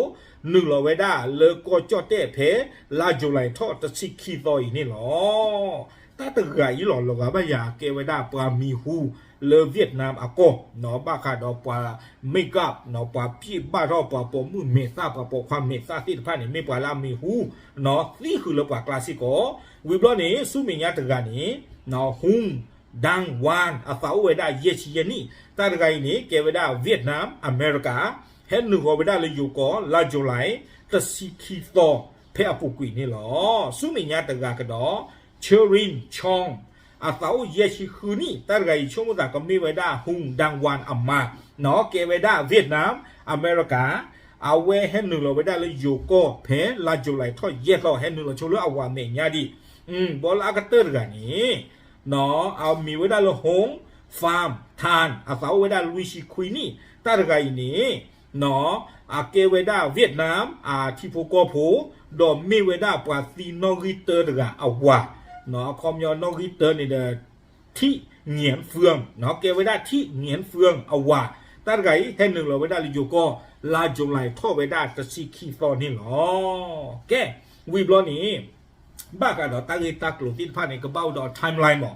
နုာ်လီၤဝဲဒၣ်လၢကီၢ်ကၠီၣ်တဲၣ်ဖဲ လါ July ထီၣ်တဆံခံသီအံၤန့ၣ်လီၤ. တၢ်တဂၤအံၤလီၤ လီၤဂာ်ဘၣ်ယၤ ကဲဝဲဒၣ်ပှၤမံၤဟူလၢ Vietnam အကီၢ်, ဘၣ်ဃးဒီးပှၤ make up, ပှၤပျ့ၢ်ဘၣ်ထီၣ် ပှၤပိာ်မုၣ်မဲာ်သၣ် ပှၤပိာ်ခွါမဲာ်သၣ်သ့ၣ်တဖၣ်န့ၣ် မ့ၢ်ပှၤလၢအမံၤဟူ သံဃုာ်လၢပှၤကျါစ့ၢ်ကီး. ဝံၤဘျီန့ၣ် ဆူမဲာ်ညါတဂၤန့ၣ် Hung Dang Wan, အသးအိၣ်ဝဲဒၣ်ယဲၢ်ဆံယဲၢ်နံၣ်, တၢ်တဂၤအံၤန့ၣ် ကဲဝဲဒၣ် Vietnam America, ဟဲနုာ်ဃီၤဝဲဒၣ်လၢယိၤကီၢ် လါ July တဆံခံသီ ဖဲအပူၤကွံာ်န့ၣ်လီၤ. ဆူမဲာ်ညါတဂၤကဒီး Cherin Chong, အသးအိၣ်ယဲၢ်ဆံဃုနံၣ်, တၢ်တဂၤအံၤဆိကမိၣ်သးကမ့ၢ်ဝဲဒၣ် Hung Dang Wan အမါ, ကဲဝဲဒၣ် Vietnam America, အဝဲဟဲနုာ်လီၤဝဲဒၣ်လၢယိၤကီၢ်ဖဲလါ July ထီၣ်ယဲၢ်သီ, ဟဲနုာ်လီၤဆိလၢအဝၤမဲာ်ညါဒံး. ဘီလၢအကတၢၢ်တဂၤန့ၣ် အမံၤဝဲဒၣ်လၢ Hong Pham Thanh, အသးအိၣ်ဝဲဒၣ်လွံၢ်ဆံခွံနံၣ်, တၢ်တဂၤအံၤန့ၣ် အကဲဝဲဒၣ် Vietnam အထံဖိကီၢ်ဖိ, ဒီးမ့ၢ်ဝဲဒၣ်ပှၤသံနီၣ်ဂံၢ်တၢတဂၤအဝၤ, အခီပညီနီၣ်ဂံၢ်တၢန့ၣ်ဒီး Thi Nguyen Phung, ကဲဝဲဒၣ် Thi Nguyen Phung အဝၤ, တၢ်တဂၤအံၤ ဟဲနုာ်လီၤဝဲဒၣ်လၢယိၤကီၢ် လါ July ထီၣ်ဝဲဒၣ်တဆံခံသီန့ၣ်လီၤ. ကဲ, ဝံၤဘျီန့ၣ် ဘၣ်ဃးဒီးတၢ်ဂ့ၢ်တၢ်ကျိၤသ့ၣ်တဖၣ်န့ၣ် ကဘၣ်အိၣ်ဒီး timeline မ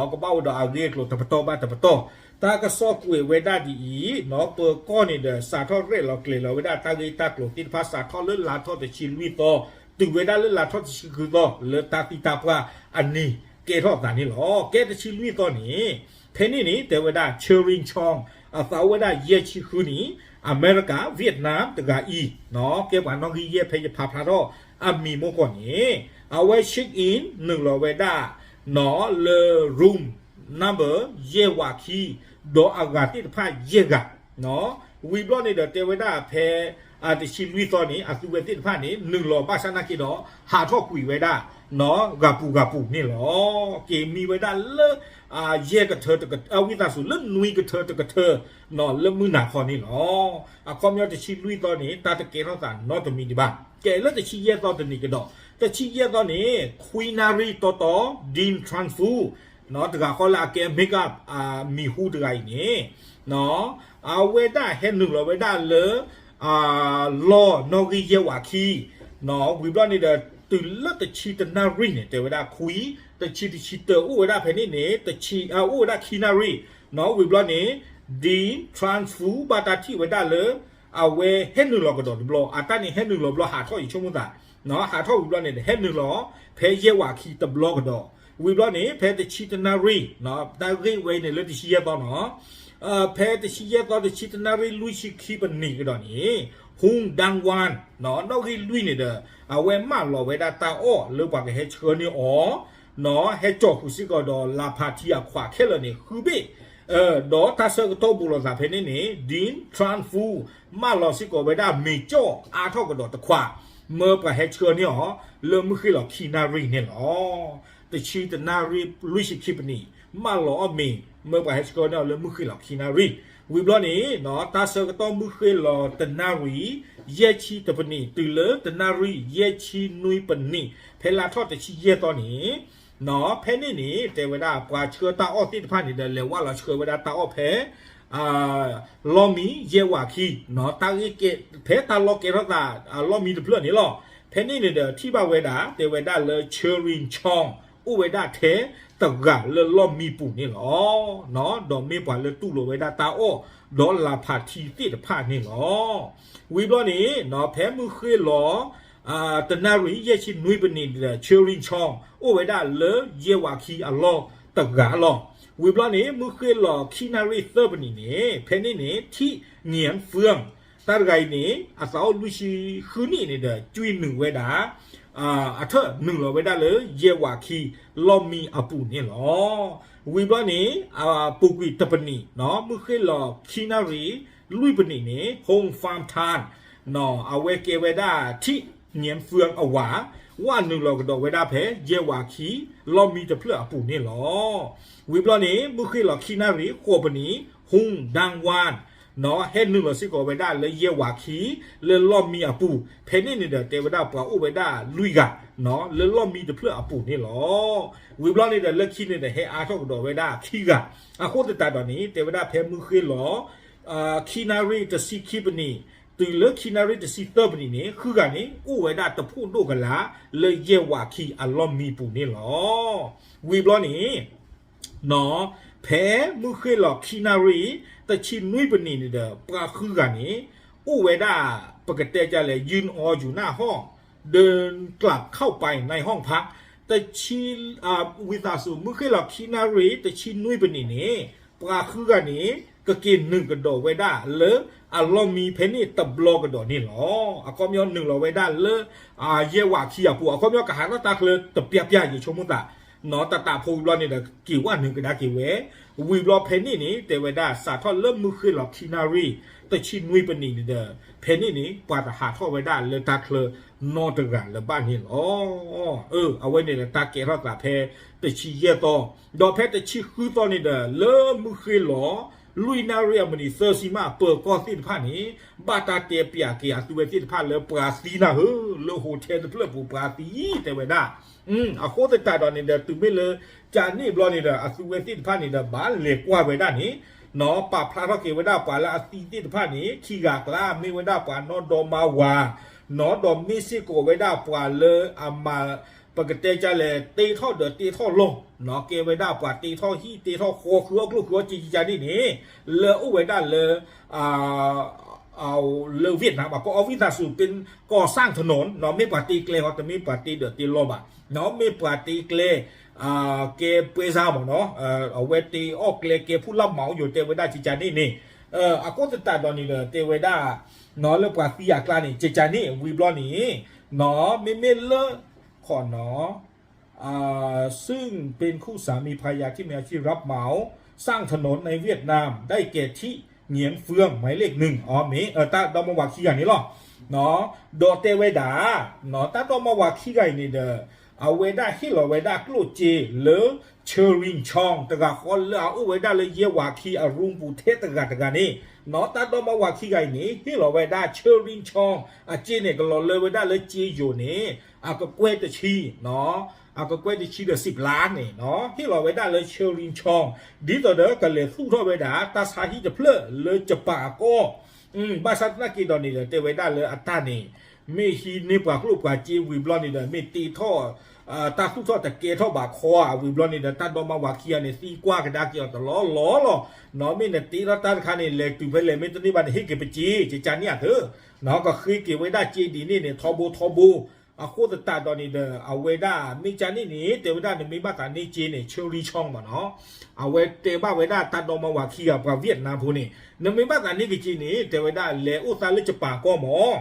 း, ကဘၣ်အိၣ်ဒီးအဂ့ၢ်အကျိၤတပတီၢ်ဘၣ်တပတီၢ်, တၢ်ကစီၣ်ကွဲးဝဲဒၣ်ဒ်အံၤ, ပၢၤကီၢ်န့ၣ်ဒီး စးထီၣ်ရဲၣ်လီၤကျဲၤလီၤဝဲဒၣ်တၢ်ဂ့ၢ်တၢ်ကျိၤသ့ၣ်တဖၣ် စးထီၣ်လၢလါထီၣ်တဆံလွံၢ်သီ, တုၤဝဲဒၣ်လၢလါထီၣ်တဆံဃုသီ လၢတၢ်သံတၢ်ပှၢ်အနံၤကဲထီၣ်သးန့ၣ်လီၤ. ကဲတဆံလွံၢ်သီန့ၣ်, ဖဲန့ၣ်န့ၣ် တဲဝဲဒၣ် Cherin Chong, အသးအိၣ်ဝဲဒၣ်ယဲၢ်ဆံဃုနံၣ်, အမဲရကၤ Vietnam တဂၤအံၤ, ကဲပှၤနီၣ်ဂံၢ်ယဲၢ်ဖဲယဖးဖျါထီၣ်အမံၤမိၢ်ကီၢ်န့ၣ်, အဝဲ check in နုာ်လီၤဝဲဒၣ် လၢ room number ယဲၢ်ဝးခံ, ဒီးအဂၤသ့ၣ်တဖၣ်ယဲၢ်ဂၤ, ဝံၤဘျီန့ၣ်ဒီးတဲဝဲဒၣ်ဖဲ တဆံလွံၢ်သီန့ၣ် အသုဝဲသ့ၣ်တဖၣ်န့ၣ် နုာ်လီၤဘၣ်ဆၣ်နာ်က့ဒီး ဟးထီၣ်ကွံာ်ဝဲဒၣ် နီၢ် ဂၤပူၤဂၤပူၤန့ၣ်လီၤ. က့ၤမံဝဲဒၣ်လၢ ယဲၢ်ကထၢတက ဝံသးစူၤလၢနွံကထၢတကထၢ နီၢ် လၢမုၢ်နၤခီန့ၣ်လီၤ. အခီပညီတဆံလွံၢ်သီန့ၣ် တၢ်တကဲထီၣ်သးနီတမံၤဒံးဘၣ်. ကဲလၢတဆံယဲၢ်သီတနံၤကဒီး, တဆံယဲၢ်သီန့ၣ် ခွံနၣ်ရံၣ်တီတီ Dean Truong Fu နီၢ် တဂၤဃီလၢအကဲ makeup မံၤဟူတဂၤအံၤန့ၣ် နီၢ် အဝဲဒၣ်ဟဲနုာ်လီၤဝဲဒၣ်လၢ လီၢ်နီၣ်ဂံၢ်ယဲၢ်ဝးခံ နီၢ် ဝံၤဘျီန့ၣ်ဒီး တုၤလၢတဆံတနၣ်ရံၣ်န့ၣ် တဲဝဲဒၣ်ခွံ, တဆံတဆံတၢ အိၣ်ဝဲဒၣ်ဖဲန့ၣ်န့ၣ် တဆံ အိၣ်ဝဲဒၣ်ခံနၣ်ရံၣ် နီၢ် ဝံၤဘျီန့ၣ် Dean Truong Fu ဘၣ်တၢ်ထံၣ်ဝဲဒၣ်လၢ အဝဲဟဲနုာ်လီၤကဒီးတဘျီ အတၢ်န့ၣ်ဟဲနုာ်လီၤဘျီဟးထီၣ်ယဆိကမိၣ်သး နီၢ် ဟးထီၣ်ဝံၤဘျီန့ၣ်ဒီး ဟဲနုာ်လီၤ ဖဲယဲၢ်ဝးခံတဘျီကဒီး, ဝံၤဘျီန့ၣ် ဖဲတဆံတနၣ်ရံၣ် နီၢ် တၢ်ဂ့ၢ်ဝဲန့ၣ်လၢတဆံယဲၢ်သီနီၢ် ဖဲတဆံယဲၢ်သီ တဆံတနၣ်ရံၣ် လွံၢ်ဆံခံပနံၣ်ကဒီးန့ၣ် Hung Dang Wan နီၢ် နီၣ်ဂံၢ်လွံၢ်န့ၣ်ဒီး အဝဲမၢလီၤဝဲဒၣ်တၢ်အီၣ်လၢပှၤကဟဲဆှၢန့ၢ်အီၤ နီၢ် ဟဲကၠီၣ်ဃုာ်စ့ၢ်ကီးဒီး လၤဖးထံအခွးခဲလၢာ်န့ၣ် ဃုဘ့ၣ် ဒီးတၢ်ဆၢကတီၢ်ဘူးလိာ်သးဖဲန့ၣ်န့ၣ် Dean Truong Fu မၢလီၤစ့ၢ်ကီးဝဲဒၣ်မ့ၤကၠီၣ်အါထီၣ်ကဒီးတခွး မၢပှၤဟဲဆှၢန့ၢ်အီၤ လၢမုၢ်ဃ့ၢ်လီၤခံနၣ်ရံၣ်န့ၣ်လီၤ. တဆံတနၣ်ရံၣ် လွံၢ်ဆံခံပနံၣ် မၢလီၤအီၣ်မ့ၤ မၢပှၤဟဲဆှၢန့ၢ်အီၤလၢမုၢ်ဃ့ၢ်လီၤခံနၣ်ရံၣ်, ဝံၤဘျီန့ၣ် တၢ်ဆၢကတီၢ်မုၢ်ဃ့ၢ်လီၤတနၣ်ရံၣ် ယဲၢ်ဆံတပနံၣ် တုၤလၢတနၣ်ရံၣ် ယဲၢ်ဆံနွံပနံၣ် ဖဲလါထီၣ်တဆံယဲၢ်သီန့ၣ် နီၢ် ဖဲန့ၣ်န့ၣ် တဲဝဲဒၣ်ပှၤဆှၢတၢ်အီၣ်သ့ၣ်တဖၣ်န့ၣ်ဒီး လဲၤဝၢ်လီၤဆှၢဝဲဒၣ်တၢ်အီၣ်ဖဲ လီၢ်မံယဲၢ်ဝးခံ နီၢ် တၢ်ဂ့ၢ်ကဲ ဖဲတၢ်လီၢ်ကဲထီၣ်သး လီၢ်မံတဖျၢၣ်န့ၣ်လီၤ. ဖဲန့ၣ်န့ၣ်ဒီး ထံၣ်ဘၣ်ဝဲဒၣ် တဲဝဲဒၣ်လၢ Cherin Chong အိၣ်ဝဲဒၣ်ထဲတဂၤလၢလီၢ်မံပူၤန့ၣ်လီၤ. နီၢ် ဒီးမ့ၢ်ပှၤလၢတူၢ်လိာ်ဝဲဒၣ်တၢ်အီၣ် ဒီးလၤဖးထံသ့ၣ်တဖၣ်န့ၣ်လီၤ. ဝံၤဘျီန့ၣ် နီၢ် ဖဲမုၢ်ဃ့ၢ်လီၤ တနၣ်ရံၣ် ယဲၢ်ဆံနွံပနံၣ်န့ၣ်ဒီး Cherin Chong အိၣ်ဝဲဒၣ်လၢယဲၢ်ဝးခံအလီၢ်တဂၤလီၤ. ဝံၤဘျီန့ၣ် မုၢ်ဃ့ၢ်လီၤခံနၣ်ရံၣ်သၢပနံၣ်န့ၣ် ဖဲန့ၣ်န့ၣ် ထံၣ် Nguyen Phuong တၢ်တဂၤအံၤန့ၣ် အသးအိၣ်လွံၢ်ဆံဃုနံၣ်န့ၣ်ဒီး ကွံနုာ်ဝဲဒၣ် အထၢၣ်နုာ်လီၤဝဲဒၣ်လၢယဲၢ်ဝးခံ လီၢ်မံအပူၤန့ၣ်လီၤ. ဝံၤဘျီန့ၣ် အပူၤကွံာ်တပနံၣ် နီၢ် မုၢ်ဃ့ၢ်လီၤခံနၣ်ရံၣ်လွံၢ်ပနံၣ်န့ၣ် Hong Fam Tan နီၢ် အဝဲကဲဝဲဒၣ်ထံၣ် Nguyen Phuong အဝၤ ဝၣ်နုာ်လီၤကဒီးဝဲဒၣ်ဖဲယဲၢ်ဝးခံ လီၢ်မံတဖျၢၣ်အပူၤန့ၣ်လီၤ. ဝံၤဘျီန့ၣ် မုၢ်ဃ့ၢ်လီၤခံနၣ်ရံၣ်ဃိးပနံၣ် Hung Dang Wan နီၢ် ဟဲနုာ်လီၤစ့ၢ်ကီးဝဲဒၣ်လၢယဲၢ်ဝးခံ လၢလီၢ်မံအပူၤ ဖဲန့ၣ်န့ၣ်ဒီး တဲဝဲဒၣ်ပှၤအိၣ်ဝဲဒၣ်လွံၢ်ဂၤ နီၢ် လၢလီၢ်မံတဖျၢၣ်အပူၤန့ၣ်လီၤ. ဝံၤဘျီန့ၣ်ဒီး လၢခံန့ၣ်ဒီး ဟဲအါထီၣ်ကဒီးဝဲဒၣ်ခံဂၤ အဃိသတးဒီးန့ၣ် တဲဝဲဒၣ်ဖဲမုၢ်ဃ့ၢ်လီၤ ခံနၣ်ရံၣ်တဆံခံပနံၣ် တုၤလၢခံနၣ်ရံၣ်တဆံသၢပနံၣ်န့ၣ် ဃုဂၤန့ၣ် အိၣ်ဝဲဒၣ်တဖှိၣ်ဒိၣ်ကလာ် လၢယဲၢ်ဝးခံအလီၢ်မံပူၤန့ၣ်လီၤ. ဝံၤဘျီန့ၣ် နီၢ် ဖဲမုၢ်ဃ့ၢ်လီၤခံနၣ်ရံၣ် တဆံနွံပနံၣ်န့ၣ်ဒီး ပှၤဃုဂၤန့ၣ် အိၣ်ဝဲဒၣ် ပကတဲကလဲၣ် ယုၢ်အီယူၤနၢ်ဟီၣ် ဒၢကျးခီၣ်ပၤ နၢ်ဟီၣ်ဖး တဆံ ဝံသးစူၤ မုၢ်ဃ့ၢ်လီၤခံနၣ်ရံၣ် တဆံနွံပနံၣ်န့ၣ် ပှၤဃုဂၤန့ၣ် ကက့ၤနုာ်ကဒီးဝဲဒၣ်လၢအလီၢ်မံဖဲန့ၣ်တဘျီကဒီးန့ၣ်လီၤ. အခီပညီနုာ်လီၤဝဲဒၣ်လၢ ယဲၢ်ဝးခံအပူၤ အခီပညီကဟးထီၣ်တၢ်ချၢတပျၢ်ပျၢ် ယဆိကမိၣ်သး နီၢ် တၢ်တးဖိဝံၤဘျီန့ၣ်ဒီး က့ၤဝဲနုာ်ကဒါက့ၤဝဲ ဝံၤဘျီဖဲန့ၣ်န့ၣ် တဲဝဲဒၣ်စးထီၣ်လၢမုၢ်ဃ့ၢ်လီၤခံနၣ်ရံၣ် တဆံနွံပနံၣ်န့ၣ်ဒီး ဖဲန့ၣ်န့ၣ် ပှၤတဟးထီၣ်ဝဲဒၣ်လၢတၢ်ချၢနီတဂၤလၢၤဘၣ်န့ၣ်လီၤ. အဝဲန့ၣ်ဒီးတၢ်ကဲထီၣ်သးဖဲတဆံယဲၢ်သီ, ဒီးဖဲတဆံဃုသီန့ၣ်ဒီး လၢမုၢ်ဃ့ၢ်လီၤ လွံၢ်နၣ်ရံၣ်အမံးနံးသၢဆံမး ပၢၤကီၢ်သ့ၣ်တဖၣ်န့ၣ် ဘၣ်တၢ်တဲပၠးက့ၤအသုဝဲသ့ၣ်တဖၣ်လၢပှၤသံနၤဧၢ, လၢ hotel တဖျၢၣ်ပူၤပှၤသံ တဲဝဲဒၣ် အဃိသတးဒီးန့ၣ်ဒီး တုၤမ့ၢ်လၢ ကန့ၣ်ဘျီန့ၣ်ဒီး အသုဝဲသ့ၣ်တဖၣ်န့ၣ်ဒီး ဘၣ်လဲၤကွၢ်ဝဲဒၣ်န့ၣ် နီၢ် ပာ်ဖျါထီၣ်က့ၤဝဲဒၣ်ပှၤလၢအသံသ့ၣ်တဖၣ်န့ၣ် ခံဂၤအကျါ မ့ၢ်ဝဲဒၣ်ပှၤနီၢ်ဒီမါဝၤ, နီၢ် ဒီးမ့ၢ်စ့ၢ်ကီးဝဲဒၣ်ပှၤလၢအမၤ ပကတဲကလဲၣ် တ့ထီၣ်ဒီးတ့ထီၣ်လီၢ်, နီၢ် ကဲဝဲဒၣ်ပှၤတ့ထီၣ်ဟံၣ်တ့ထီၣ်ဃီ ဃုအီၣ်ကျိၣ်ဃုအီၣ်စ့ကကန့ၣ်န့ၣ် လၢအိၣ်ဝဲဒၣ်လၢ လၢ Vietnam ဘၣ် ကီၢ်အီၣ်ဝံသးစူၤ ပ့ၤ ကီၢ်စၢ်ထနီၣ် နီၢ် မ့ၢ်ပှၤတ့ကျဲဟီ တမ့ၢ်ပှၤတ့ဒီးတ့လီၢ်ဘၣ်, နီၢ် မ့ၢ်ပှၤတ့ကျဲ ကဲပွဲစားမ့ၢ်နီၢ် အဝဲတ့အီၣ်ကျဲကဲဖူလၢမီၤယိၤ တဲဝဲဒၣ်ကကန့ၣ်န့ၣ်, အဃိသတးဒီးန့ၣ်ဒီး တဲဝဲဒၣ် နီၢ် လၢပှၤသံအကျါန့ၣ် ကကန့ၣ် ဝံၤဘျီန့ၣ် နီၢ် မ့မ့ၢ်လၢ ခီနီၢ် ซึ่งเป็นคู่สามีภรรยาที่มีอาชีพรับเหมาสร้างถนนในเวียดนาม ได้แก่ ทิ เงียนเฟือง หมายเลขหนึ่ง အမ့ၢ် တၢ်ဒီမါဝၤခံဂၤန့ၣ်လီၤ. ဒီးတဲဝဲဒၣ် တၢ်ဒီမါဝၤခံဂၤအံၤန့ၣ်ဒီး အဝဲဒၣ်ဟ့ၣ်လီၤဝဲဒၣ်ကျိၣ်စ့လၢ Cherin Chong တဂၤဃီလၢအအိၣ်ဝဲဒၣ်လၢယဲၢ်ဝၤခံအရူပူၤထဲတဂၤတဂၤန့ၣ်, တၢ်ဒီမါဝၤခံဂၤအံၤန့ၣ် ဟ့ၣ်လီၤဝဲဒၣ် Cherin Chong အစ့န့ၣ် ကလီၤလၢဝဲဒၣ်လၢစ့ယိၤန့ၣ် အကကွဲၢ်တဆံ အကကွဲၢ်တဆံဒီးစံးပျါန့ၣ် ဟ့ၣ်လီၤဝဲဒၣ်လၢ Cherin Chong ဒ်သိးဒီးကလဲၤသူၣ်ထီၣ်ဝဲဒၣ် တၢ်ဆါဟံၣ်တဖျၢၣ်လၢယပၣ်အကီၢ်, ဘၣ်ဆၣ်သနာ်က့ဒီးန့ၣ်ဒီး တဲဝဲဒၣ်လၢအတၢ်န့ၣ် မ့ၢ်ဟံးန့ၢ်ပှၤကျိၣ်ပှၤစ့ဝံၤဘျီန့ၣ်ဒီး မ့ၢ်တ့ထီၣ် တၢ်သူၣ်ထီၣ်တကဲထီၣ်ဘၣ်ခီဧါ ဝံၤဘျီန့ၣ်ဒီး တၢ်ဒီမါဝၤခံဂၤန့ၣ် သံကွၢ်ကဒါက့ၤအီၤတလီၢ်လီၢ်လီၤ. မ့ၢ်နတ့ထီၣ်တၢ်တခါန့ၣ် လဲၤတုၤဖဲလဲၣ် မ့ၢ်တန့ၢ်ဘၣ်န့ၣ် ဟ့ၣ်က့ၤပစ့ ကကန့ၣ်အသၢ, ကဃ့က့ၤဝဲဒၣ်စ့ဒ်န့ၣ်န့ၣ် ထီဘိထီဘိ အဃိသတးဒီးန့ၣ်ဒီး အဝဲဒၣ်မ့ၢ်ကန့ၣ်န့ၣ် တဲဝဲဒၣ်နမ့ၢ်ဘၣ်သးန့ၢ်စ့န့ၣ် Cherin Chong မးနီၤ, အဝဲတဲဘၣ်ဝဲဒၣ်တၢ်ဒီမါဝၤခံဂၤပှၤ Vietnam ဖိန့ၣ် နမ့ၢ်ဘၣ်သးန့ၢ်ကစ့န့ၣ် တဲဝဲဒၣ် လဲၤအိၣ်သးလၢယပၣ်ကီၢ်မး,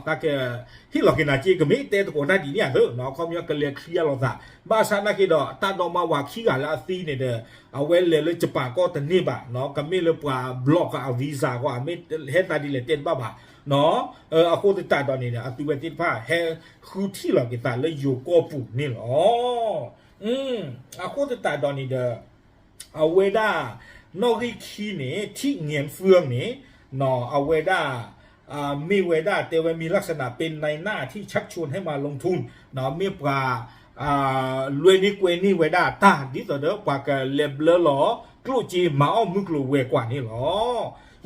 တၢ်က ဟ့ၣ်လီၤက့ၤနၤစ့ ကမ့ၢ်တဲသကိးတၢ်ဒ်န့ၣ်အသိး ခီပညီကလဲၤချံအလီၤသး, ဘၣ်ဆၣ်သနာ်က့ဒီး တၢ်ဒီမါဝၤခံဂၤလၢအသံန့ၣ်ဒီး အဝဲလဲၤလၢယပၣ်ကီၢ်တန့ၢ်ဘၣ်, ကမ့ၢ်လၢပှၤ block အ visa ဃီ မ့ၢ်ဟဲသးဒ်လဲၣ်တဲတဘၣ်ဘၣ်, အဃိသတးဒီးန့ၣ်ဒီး အသုဝဲသ့ၣ်တဖၣ်ဟဲဃုထံၣ်လီၤက့ၤသးလၢယိၤကီၢ်ပူၤန့ၣ်လီၤ. အဃိသတးဒီးန့ၣ်ဒီး အဝဲဒၣ် နီၣ်ဂံၢ်ခံန့ၣ် ထံၣ်ငဲၤဖၢန့ၣ် အဝဲဒၣ် မ့ၢ်ဝဲဒၣ်တဲဝဲ มีลักษณะเป็นนายหน้าที่ชักชวนให้มาลงทุน မ့ၢ်ပှၤ လွဲန့ၢ်ကွဲန့ၢ်ဝဲဒၣ်တၢ် ဒ်သိးဒီးပှၤကလဲၤဘျၢလီၤ ကျိၣ်စ့မၤအီၣ်မုၢ်ကျိၤဝဲၤကွာ်န့ၣ်လီၤ.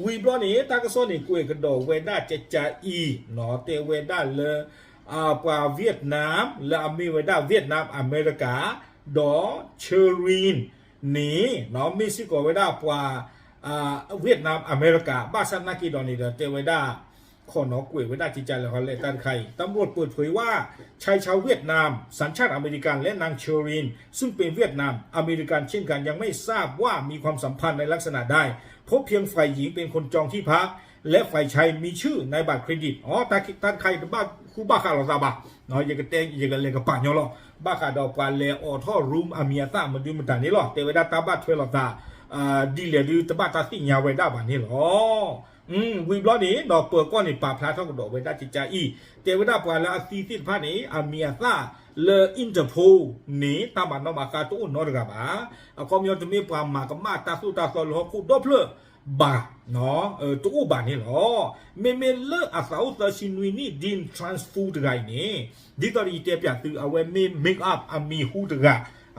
ဝံၤဘျီန့ၣ် တၢ်ကစီၣ်န့ၣ် ကွဲးကဒီးဝဲဒၣ်ကကအံၤ တဲဝဲဒၣ်လၢ ပှၤ Vietnam လၢအမ့ၢ်ဝဲဒၣ် Vietnam America ဒီး Cherin န့ၣ် မ့ၢ်စ့ၢ်ကီးဝဲဒၣ်ပှၤ Vietnam America ဘၣ်ဆၣ်သနာ်က့ဒီးန့ၣ်ဒီး တဲဝဲဒၣ် ခီနီၤကွဲးဝဲဒၣ်ကကလဲၣ်ဟီလဲၣ်တၢ်တခါအံၤ ตำรวจเปิดเผยว่า ชายชาวเวียดนาม สัญชาติอเมริกัน และนางเชอรีน ซึ่งเป็นเวียดนามอเมริกันเช่นกัน ยังไม่ทราบว่ามีความสัมพันธ์ในลักษณะใด พบเพียงฝ่ายหญิงเป็นคนจองที่พัก และฝ่ายชายมีชื่อในบัตรเครดิต အတၢ်တခါအံၤ တဘၣ်ဃူဘၣ်ဃးလိာ်သးဘၣ်, ယကတဲ ယကလဲၤကပာ်ညီလီၤ. ဘၣ်ဃးဒီးပှၤလဲၤအိးထီၣ် room အမံၤအသၣ်မနုၤမတၤန့ၣ်လီၤ. တဲဝဲဒၣ်တၢ်ဘၣ်ထွဲလိာ်သး ဒ်လဲၣ်ဒုး တဘၣ်တၢ်သ့ၣ်ညါဝဲဒၣ်ဘၣ်န့ၣ်လီၤ. ဝံၤဘျီန့ၣ်ဒီး ပၢၤကီၢ်န့ၣ် ပာ်ဖျါထီၣ်ကဒီးဝဲဒၣ်ကကအံၤ တဲဝဲဒၣ်ပှၤလၢအသံသ့ၣ်တဖၣ်န့ၣ် အမံၤအသၣ်လၢ Interpol န့ၣ် တၢ်မၤနီၣ်မၤဃါတအိၣ်နီတဂၤဘၣ်. အခီပညီတမ့ၢ်ပှၤမၤကမၣ်တၢ်သိၣ်တၢ်သီလၢဟီၣ်ခိၣ်ဒီဖျၢၣ်ဘၣ် တအိၣ်ဘၣ်န့ၣ်လီၤ. မ့မ့ၢ်လၢအသးအိၣ်သၢဆံနွံနံၣ် Dinh Truong Phu တဂၤအံၤန့ၣ် ဒ်သိးဒီးယတဲပၠးသု အဝဲမ့ၢ် make up အမံၤဟူတဂၤ,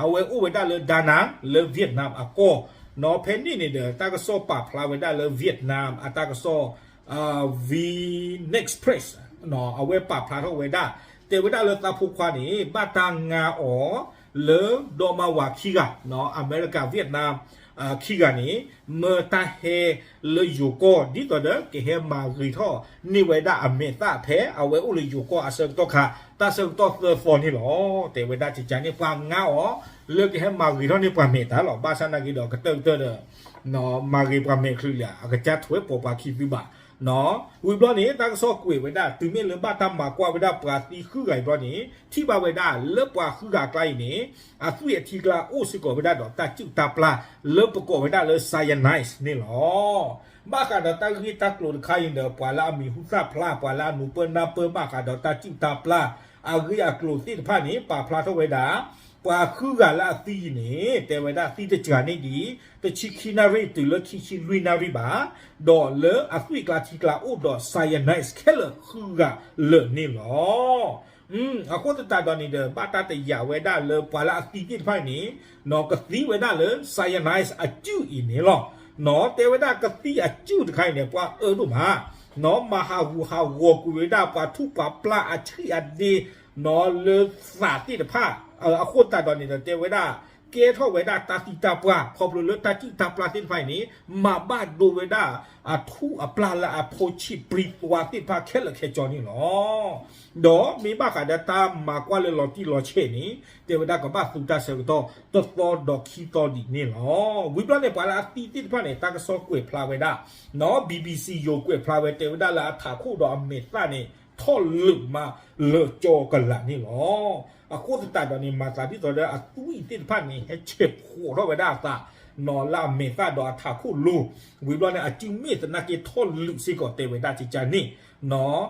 အဝဲအိၣ်ဝဲဒၣ်လၢ Da Nang လၢ Vietnam အကီၢ်, ဖဲန့ၣ်န့ၣ်ဒီး တၢ်ကစီၣ်ပာ်ဖျါဝဲဒၣ်လၢ Vietnam အတၢ်ကစီၣ် VnexPress အဝဲပာ်ဖျါထီၣ်ဝဲဒၣ် တဲဝဲဒၣ်လၢသးဖိခွါန့ၣ် ဘၣ်တၢ်ငါအီၤ လၢဒီမါဝၤခံဂၤ အမဲရကၤ Vietnam ခံဂၤန့ၣ် မၢတၢ်ဟဲလၢယိၤကီၢ် ဒ်သိးဒီးကဟဲမၤဂ့ၤထီၣ်န့ၢ်ဝဲဒၣ်အမဲာ်သၣ်ဖဲအဝဲအိၣ်လၢယိၤကီၢ်အဆၢကတီၢ်ခါ တၢ်ဆၢကတီၢ်သၢသီန့ၣ်လီၤ. တဲဝဲဒၣ်ကကန့ၣ် ပှၤငါအီၤ လၢကဟဲမၤဂ့ၤထီၣ်န့ၢ်ပှၤမဲာ်သၣ်လီၤ. ဘၣ်ဆၣ်နာ်က့ဒီး ကတၢၢ်ကတၢၢ်ဒီး မၤဂ့ၤပှၤမဲာ်ချံလၢ အကစၢ်ထွဲပိာ်ပှၤခံသုဘၣ် ဝံၤဘျီန့ၣ် တၢ်ကစီၣ်ကွဲးဝဲဒၣ် တုၤမ့ၢ်လၢဘၣ်တၢ်မၤကွၢ်ဝဲဒၣ်ပှၤသံဃုဂၤအံၤဘျီန့ၣ် ထံၣ်ဘၣ်ဝဲဒၣ်လၢပှၤဃုဂၤအကျါအံၤန့ၣ် အသွံၣ်အထံကျါအိၣ်စ့ၢ်ကီးဝဲဒၣ်ဒီးတၢ်စုၣ်တၢ်ပျၢ် လၢပကိးဝဲဒၣ်လၢ cyanide န့ၣ်လီၤ. ဘၣ်ဃးဒီးတၢ်ဂ့ၢ်တၢ်ကျိၤတခါအံၤဒီး ပှၤလၢအမံၤဟူသၣ်ဖျါ ပှၤလၢအနၢ်ပၢၢ်နၢ်ပၢၢ်ဘၣ်ဃးဒီးတၢ်စုၣ်တၢ်ပျၢ် အဂ့ၢ်အကျိၤသ့ၣ်တဖၣ်န့ၣ် ပာ်ဖျါထီၣ်ဝဲဒၣ် ပှၤဃုဂၤလၢအသံအံၤန့ၣ် တဲဝဲဒၣ်သံတစှၤန့ၢ်ဒံး တဆံခံနၣ်ရံၣ်တုၤလၢခံဆံလွံၢ်နၣ်ရံၣ်ဘၣ်, ဒီးလၢအသွံၣ်ကျါထံကျါအိၣ်ဒီး cyanide ခဲလၢာ်ဃုဂၤလၢာ်န့ၣ်လီၤ. အဃိသတးဒီးန့ၣ်ဒီး ဘၣ်တၢ်တယာ်ဝဲဒၣ်လၢပှၤလၢအသံသ့ၣ်တဖၣ်အံၤန့ၣ် ကသံဝဲဒၣ်လၢ cyanide အစုၣ်အံၤန့ၣ်လီၤ. တဲဝဲဒၣ်ကသံအစုၣ်တခါအံၤန့ၣ် ပှၤအၢဒိၣ်မး မၤဟးဂူာ်ဟးဂီၤကွံာ်ဝဲဒၣ်ပှၤထူၣ်ပှၤပျၢ်အဆံၣ်အဒ့ လၢသးသ့ၣ်တဖၣ် အဃိသတးဒီးန့ၣ်ဒီး တဲဝဲဒၣ် ကဲထီၣ်ဝဲဒၣ်တၢ်သံတၢ်ပှၢ် ခီဖျိလၢတၢ်စုၣ်တၢ်ပျၢ်သ့ၣ်တဖၣ်အံၤန့ၣ် မၤဘၣ်ဒိဝဲဒၣ်အထိၣ်အပျၢ်လၢအဖိဆံးပြံသွါသ့ၣ်တဖၣ်ခဲလၢာ်ခဲဆ့န့ၣ်လီၤ. ဒီးမ့ၢ်ဘၣ်ဃးဒီးတၢ်မၤကွၢ်လၢလီၤတံၢ်လီၤဆဲးန့ၣ် တဲဝဲဒၣ်ကဘၣ်သူတၢ်ဆၢကတီၢ်တသီဒီးခံသီဒံးန့ၣ်လီၤ. ဝံၤဘျီန့ၣ် ပှၤလၢအသံသ့ၣ်တဖၣ်န့ၣ် တၢ်ကစီၣ်ကွဲးဖျါဝဲဒၣ် နီၢ် BBC ယိၤကွဲးဖျါဝဲ တဲဝဲဒၣ်လၢအထးခိၣ်ဒီးအမဲာ်သၣ်န့ၣ် ထီၣ်လၢာ်မးလၢာ်ကၠီကလာ်န့ၣ်လီၤ. အဃိသတးဒီးန့ၣ် မၤသးဒ်သိးဒီးအသွံၣ်သ့ၣ်တဖၣ်န့ၣ် ဟဲဆဲးဖှိးထီၣ်ဝဲဒၣ်အသး နီၢ်လၢအမဲာ်သၣ်ဒီးအထးခိၣ်လိၤ, ဝံၤဘျီန့ၣ် အစုမ့ၣ်သနာ်က့ထီၣ်လုာ်စ့ၢ်ကီးတဲဝဲဒၣ်ကကန့ၣ်, နီၢ်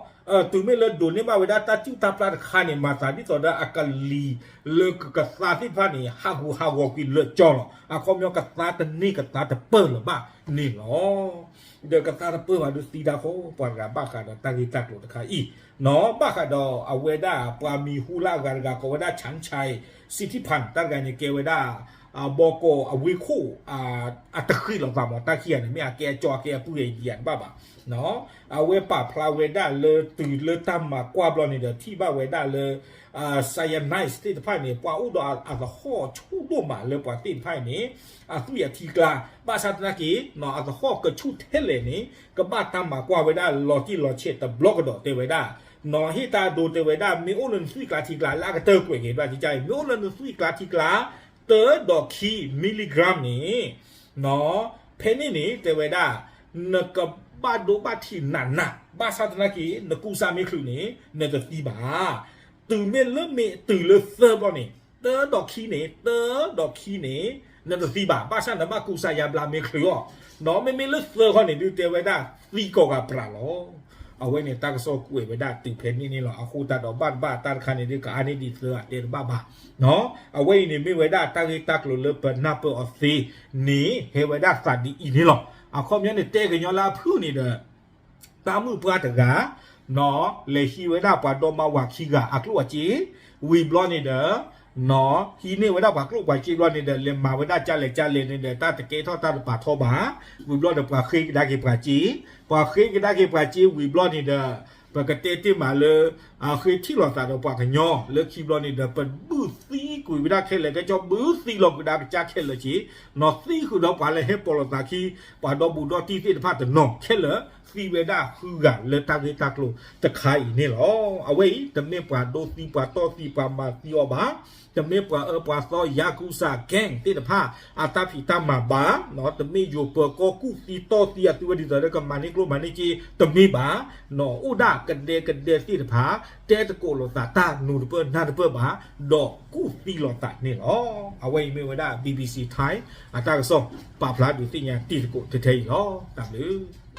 တုၤမ့ၢ်လၢဒိးန့ၢ်ဘၣ်ဝဲဒၣ်တၢ်စုၣ်တၢ်ပျၢ်တခါန့ၣ် မၤသးဒ်သိးဒီးအကလံၤလၢကကသါသ့ၣ်တဖၣ်န့ၣ် ဟးဂူာ်ဟးဂီၤကွံာ်လၢာ်ကၠီလီၤ. အခီပညီကသါတန့ၢ်ကသါတပၢၢ်လၢၤဘၣ်န့ၣ်လီၤ. ဒီးကသါတပၢၢ်ဘၣ်ဒုးသံတၢ်ဃီ ပှၤတဂၤဘၣ်ဃးဒီးတၢ်ဂ့ၢ်တၢ်ကျိၤတခါအံၤ, နီၢ် ဘၣ်ဃးဒီးအဝဲဒၣ်ပှၤမံၤဟူလၢအဂၤတဂၤကိးဝဲဒၣ် Chan Chai Sithipan တၢ်တဂၤန့ၣ်ကဲဝဲဒၣ် ဘီကီးအဝ့ၢ်ခိၣ် အတဃံးလိာ်သးမး တၢ်ခံဂၤန့ၣ် မ့ၢ်အကဲအကၠီအကဲအပုၢ်အယံၤတဘၣ်ဘၣ်. အဝဲပာ်ဖျါဝဲဒၣ်လၢတုၤလၢတၢ်မၤကွၢ်ဘျီန့ၣ်ဒီး ထံၣ်ဘၣ်ဝဲဒၣ်လၢ cyanide သ့ၣ်တဖၣ်န့ၣ် ပှၤအိၣ်ဒီးအသဟီၣ်ဆူၣ်ဒိၣ်မးလၢပှၤသ့ၣ်တဖၣ်အံၤန့ၣ် အသွံၣ်အထံကျါ, ဘၣ်ဆၣ်သနာ်က့ အသဟီၣ်ကဆူၣ်ထဲလဲၣ်န့ၣ် ကဘၣ်တၢ်မၤကွၢ်ဝဲဒၣ်လီၤတံၢ်လီၤဆဲးတဘျီကဒီးတဲဝဲဒၣ်, နီၢ် ဟ့ၣ်တၢ်ဒိတဲဝဲဒၣ် မ့ၢ်အိၣ်လၢနသွံၣ်ကျါထံကျါ လၢအကတၢၢ်ကွဲးက့ၤဘၣ်ကကန့ၣ် မ့ၢ်အိၣ်လၢနသွံၣ်ကျါထံကျါ တၢဒီးခံ milligram န့ၣ် နီၢ် ဖဲန့ၣ်န့ၣ် တဲဝဲဒၣ် နကဘၣ်ဒိဘၣ်ထံးနးနး ဘၣ်ဆၣ်သနာ်က့ နကူစါမ့ၢ်ချုးန့ၣ် နတသံဘၣ်. တုၤမ့ၢ်လၢမ့ၢ်တုၤလၢသၢဘျီန့ၣ် တၢဒီးခံန့ၣ် တၢဒီးခံန့ၣ် နတသံဘၣ်. ဘၣ်ဆၣ်နဘၣ်ကူစါယါဘျါမ့ၢ်ချုးအီၤ, နီၢ် မ့မ့ၢ်လၢသၢခီန့ၣ် ဒုးတဲဝဲဒၣ် သံကိးဂၤပြးလီၤ. အဝဲန့ၣ်တၢ်ကစီၣ်ကွဲးဝဲဒၣ်တုၤဖဲန့ၣ်န့ၣ်လီၤ. အဃိသတးဒီးဘၣ်တဘၣ်တၢ်တခါန့ၣ်ဒုး ကအါန့ၢ်ဒံးသၢဂၤတဲတဘၣ်ဘၣ်. နီၢ် အဝဲအံၤန့ၣ်မ့ၢ်ဝဲဒၣ်တၢ်ဂ့ၢ်တၢ်ကျိၤလၢပနၢ်ပၢၢ်အီၤသ့န့ၣ် ဟဲဝဲဒၣ်သးဒ်အံၤန့ၣ်လီၤ. အခီပညီန့ၣ် တဲကညီလၢအဖုၣ်န့ၣ်ဒီး တၢ်မုၣ်ပှၢ်တဂၤ နီၢ် လဲၤဟံးဝဲဒၣ်ပှၤဒီမါဝၤခံဂၤအကျိၣ်အစ့, ဝံၤဘျီန့ၣ်ဒီး နီၢ် ဟံးန့ၢ်ဝဲဒၣ်ပှၤကျိၣ်ပှၤစ့ဘျီန့ၣ်ဒီး လဲၤမၤဝဲဒၣ်ကလဲၣ်ကလဲၣ်န့ၣ်ဒီး တၢ်တကဲထီၣ်တၢ်တပာ်ထီၣ်ဘၣ်. ဝံၤဘျီဒီးပှၤဃ့ကဒါက့ၤပှၤစ့, ပှၤဃ့ကဒါက့ၤပှၤစ့ဝံၤဘျီန့ၣ်ဒီး ပကတဲတ့ၢ်မးလၢ အဃ့ထံၣ်လိာ်သးဒီးပှၤကညီလၢခံဘျီန့ၣ်ဒီး ပဘုၣ်သံကွံာ်ဝဲဒၣ်ခဲလၢာ်ခဲဆ့ ဘုၣ်သံလီၤကွံာ်ဒၣ်ကစၢ်ခဲလၢာ်က့, နီၢ် သံဃုာ်ဒီးပှၤလၢဟဲပိာ်လိာ်သးခံ ပှၤဒီဘူးဒီတံၢ်သ့ၣ်တဖၣ်တနီၤခဲလၢာ် သံဝဲဒၣ်ဃုဂၤလၢတၢ်ဂ့ၢ်တၢ်ကျိၤတခါအံၤန့ၣ်လီၤ. အဝဲအံၤ တမ့ၢ်ပှၤဒိသံပှၤတီၢ်သံပှၤမၤသံအီၤဘၣ်, တမ့ၢ်ပှၤအၢပှၤသီ ယၤကူစၤ gang သ့ၣ်တဖၣ် အတၢ်ဖံးတၢ်မၤဘၣ်, နီၢ် တမ့ၢ်ယိၤပၢၤကီၢ်ကူၣ်သံတီၢ်သံအသုဝဲဒ်သိးလၢကမၤန့ၢ်ကျိၣ်မၤန့ၢ်စ့ တမ့ၢ်ဘၣ်, နီၢ် အိၣ်ဒၣ်ကဒဲကဒဲသ့ၣ်တဖၣ် တဲသကိးလိာ်သးတၢ်နူၤတပၢၢ်နၢ်တပၢၢ်ဘၣ်, ဒီးကူၣ်သံလိာ်သးန့ၣ်လီၤ. အဝဲအံၤမ့ၢ်ဝဲဒၣ် BBC Thai အတၢ်ကစီၣ် ပာ်ဖျါဒုးသ့ၣ်ညါတံၤသကိးထဲထဲအံၤလီၤ. တၢ်ဘျုး